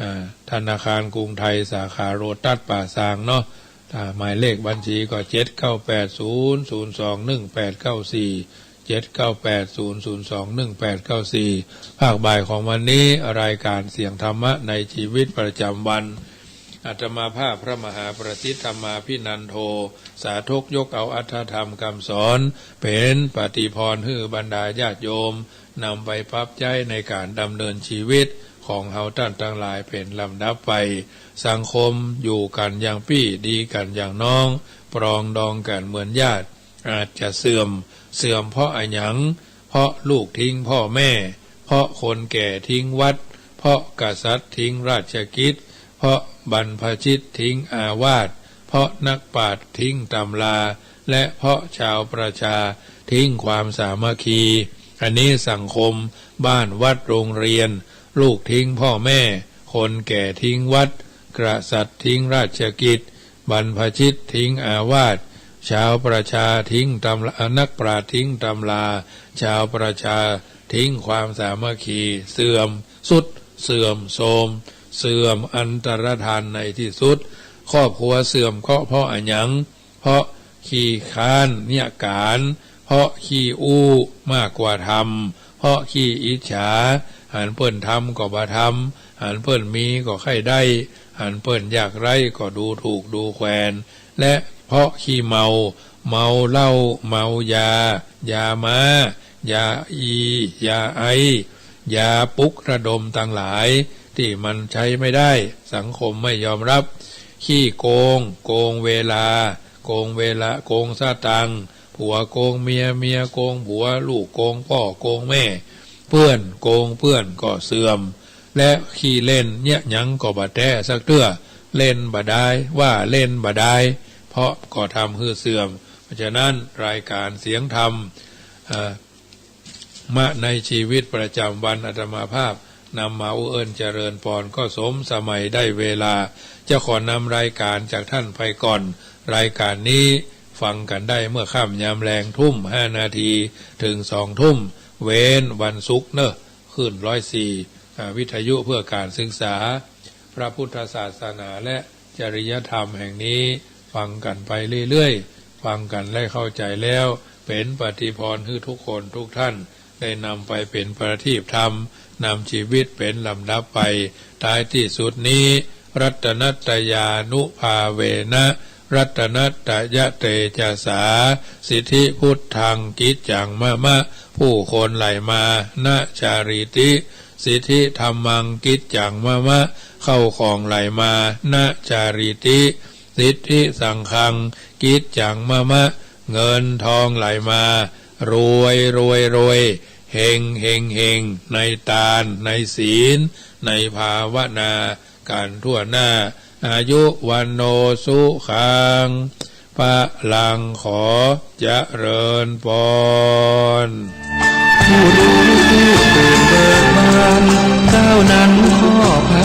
อ่า ธนาคารกรุงไทยสาขาโลตัสป่าซางเนาะ อ่า หมายเลขบัญชีก็ เจ็ดเก้าแปดศูนย์ ศูนย์สองหนึ่งแปดเก้าสี่ เจ็ดเก้าแปดศูนย์ ศูนย์สองหนึ่งแปดเก้าสี่ ภาคบ่ายของวันนี้รายการเสียงธรรมะในชีวิตประจำวัน อาตมาภาพพระมหาประสิทธิ์ธรรมาภินันโท สาธกยกเอาอรรถธรรมกำสอน เป๋นปาฏิภาณหื้อบรรดาญาติโยม นำไปปรับใจ๊ในก๋านดำเนินชีวิตของเฮาต้านตังหลายเป๋นลำดับไป สังคมอยู่กั๋นอย่างปี้ ดีกั๋นอย่างน้อง ปรองดองกั๋นเหมือนญาติ อาจจะเสื่อม เสื่อมเพราะอะหยัง เพราะลูกทิ้งพ่อแม่ เพราะคนแก่ทิ้งวัด เพราะกษัตริย์ทิ้งราชกิจ เพราะบรรพชิตทิ้งอาวาส เพราะนักปราชญ์ทิ้งตำรา และเพราะชาวประชาทิ้งความสามัคคี อันนี้สังคมบ้านวัดโรงเรียน ลูกทิ้งพ่อแม่ คนแก่ทิ้งวัด กษัตริย์ทิ้งราชกิจ บรรพชิตทิ้งอาวาส ชาวประชาทิ้งตำรา นักปราชญ์ทิ้งตำรา ชาวประชาทิ้งความสามัคคี เสื่อมทรุด เสื่อมโทรม เสื่อมอันตรธานในที่สุด ครอบครัวเสื่อมก็เพราะอะหยัง เพราะขี้คร้านเยียะก๋าน เพราะขี้อู้มากกว่าทำ เพราะขี้อิจฉา หันเปิ้นทำก็บ่ทำ หันเปิ้นมีก็ใค่ได้ หันเปิ้นยากไร้ก็ดูถูกดูแควน และเพราะขี้เมา เมาเหล้า เมายา ยาม้า ยาอี ยาไอซ์ ยาปลุกระดมตังหลาย ตี้มันใจ๊ไม่ได้ สังคมไม่ยอมรับ ขี้โกง โกงเวลา โกงเวลา โกงสตางค์ ผัวโกงเมีย เมียโกงผัว ลูกโกงป้อโกงแม่ เปื้อนโกงเปื้อนก็เสื่อม และขี้เล่นเยียะหยังก็บ่แต๊สักเตื้อ เล่นบ่ดาย ว่าเล่นบ่ดาย เพราะก็ทำหื้อเสื่อม เพราะฉะนั้นรายการเสียงธรรม เอ่อ มะในชีวิตประจำวันอาตมาภาพนำมาอู้เอิ้นเจริญปอนก็สมสมัยได้เวลา จะขอนำรายการจากท่านไปก่อน รายการนี้ฟังกั๋นได้เมื่อค่ำยามแลงทุ่มห้านาทีเถิงสองทุ่ม เว้นวันศุกร์เนาะ คลื่นร้อยสี่ อ่า วิทยุเพื่อการศึกษา พระพุทธศาสนาและจริยธรรมแห่งนี้ ฟังกั๋นไปเรื่อยๆ ฟังกั๋นและเข้าใจ๋แล้ว เป๋นปาฏิภาณหื้อทุกคนทุกท่าน ได้นำไปเป๋นประทีปธรรม นำชีวิตเป๋นลำดับไป ท้ายตี้สุดนี้ รัตนัตตยานุภาเวนะ รัตนัตตยะเตจสา สิทธิพุทธังกิจจังมะมะ ผู้คนไหลมา นะจารีติ สิทธิธัมมังกิจจังมะมะ เข้าของไหลมา นะจารีติ สิทธิสังฆังกิจจังมะมะ เงินทองไหลมา รวยรวยรวย เฮงเฮงเฮง ในตาน ในศีล ในภาวนา กั๋นทั่วหน้า อายุวัณโณสุขัง พลัง ขอเจริญปอน ผู้รู้ผู้ตื่นเบิกบาน เจ้านั้นครอบ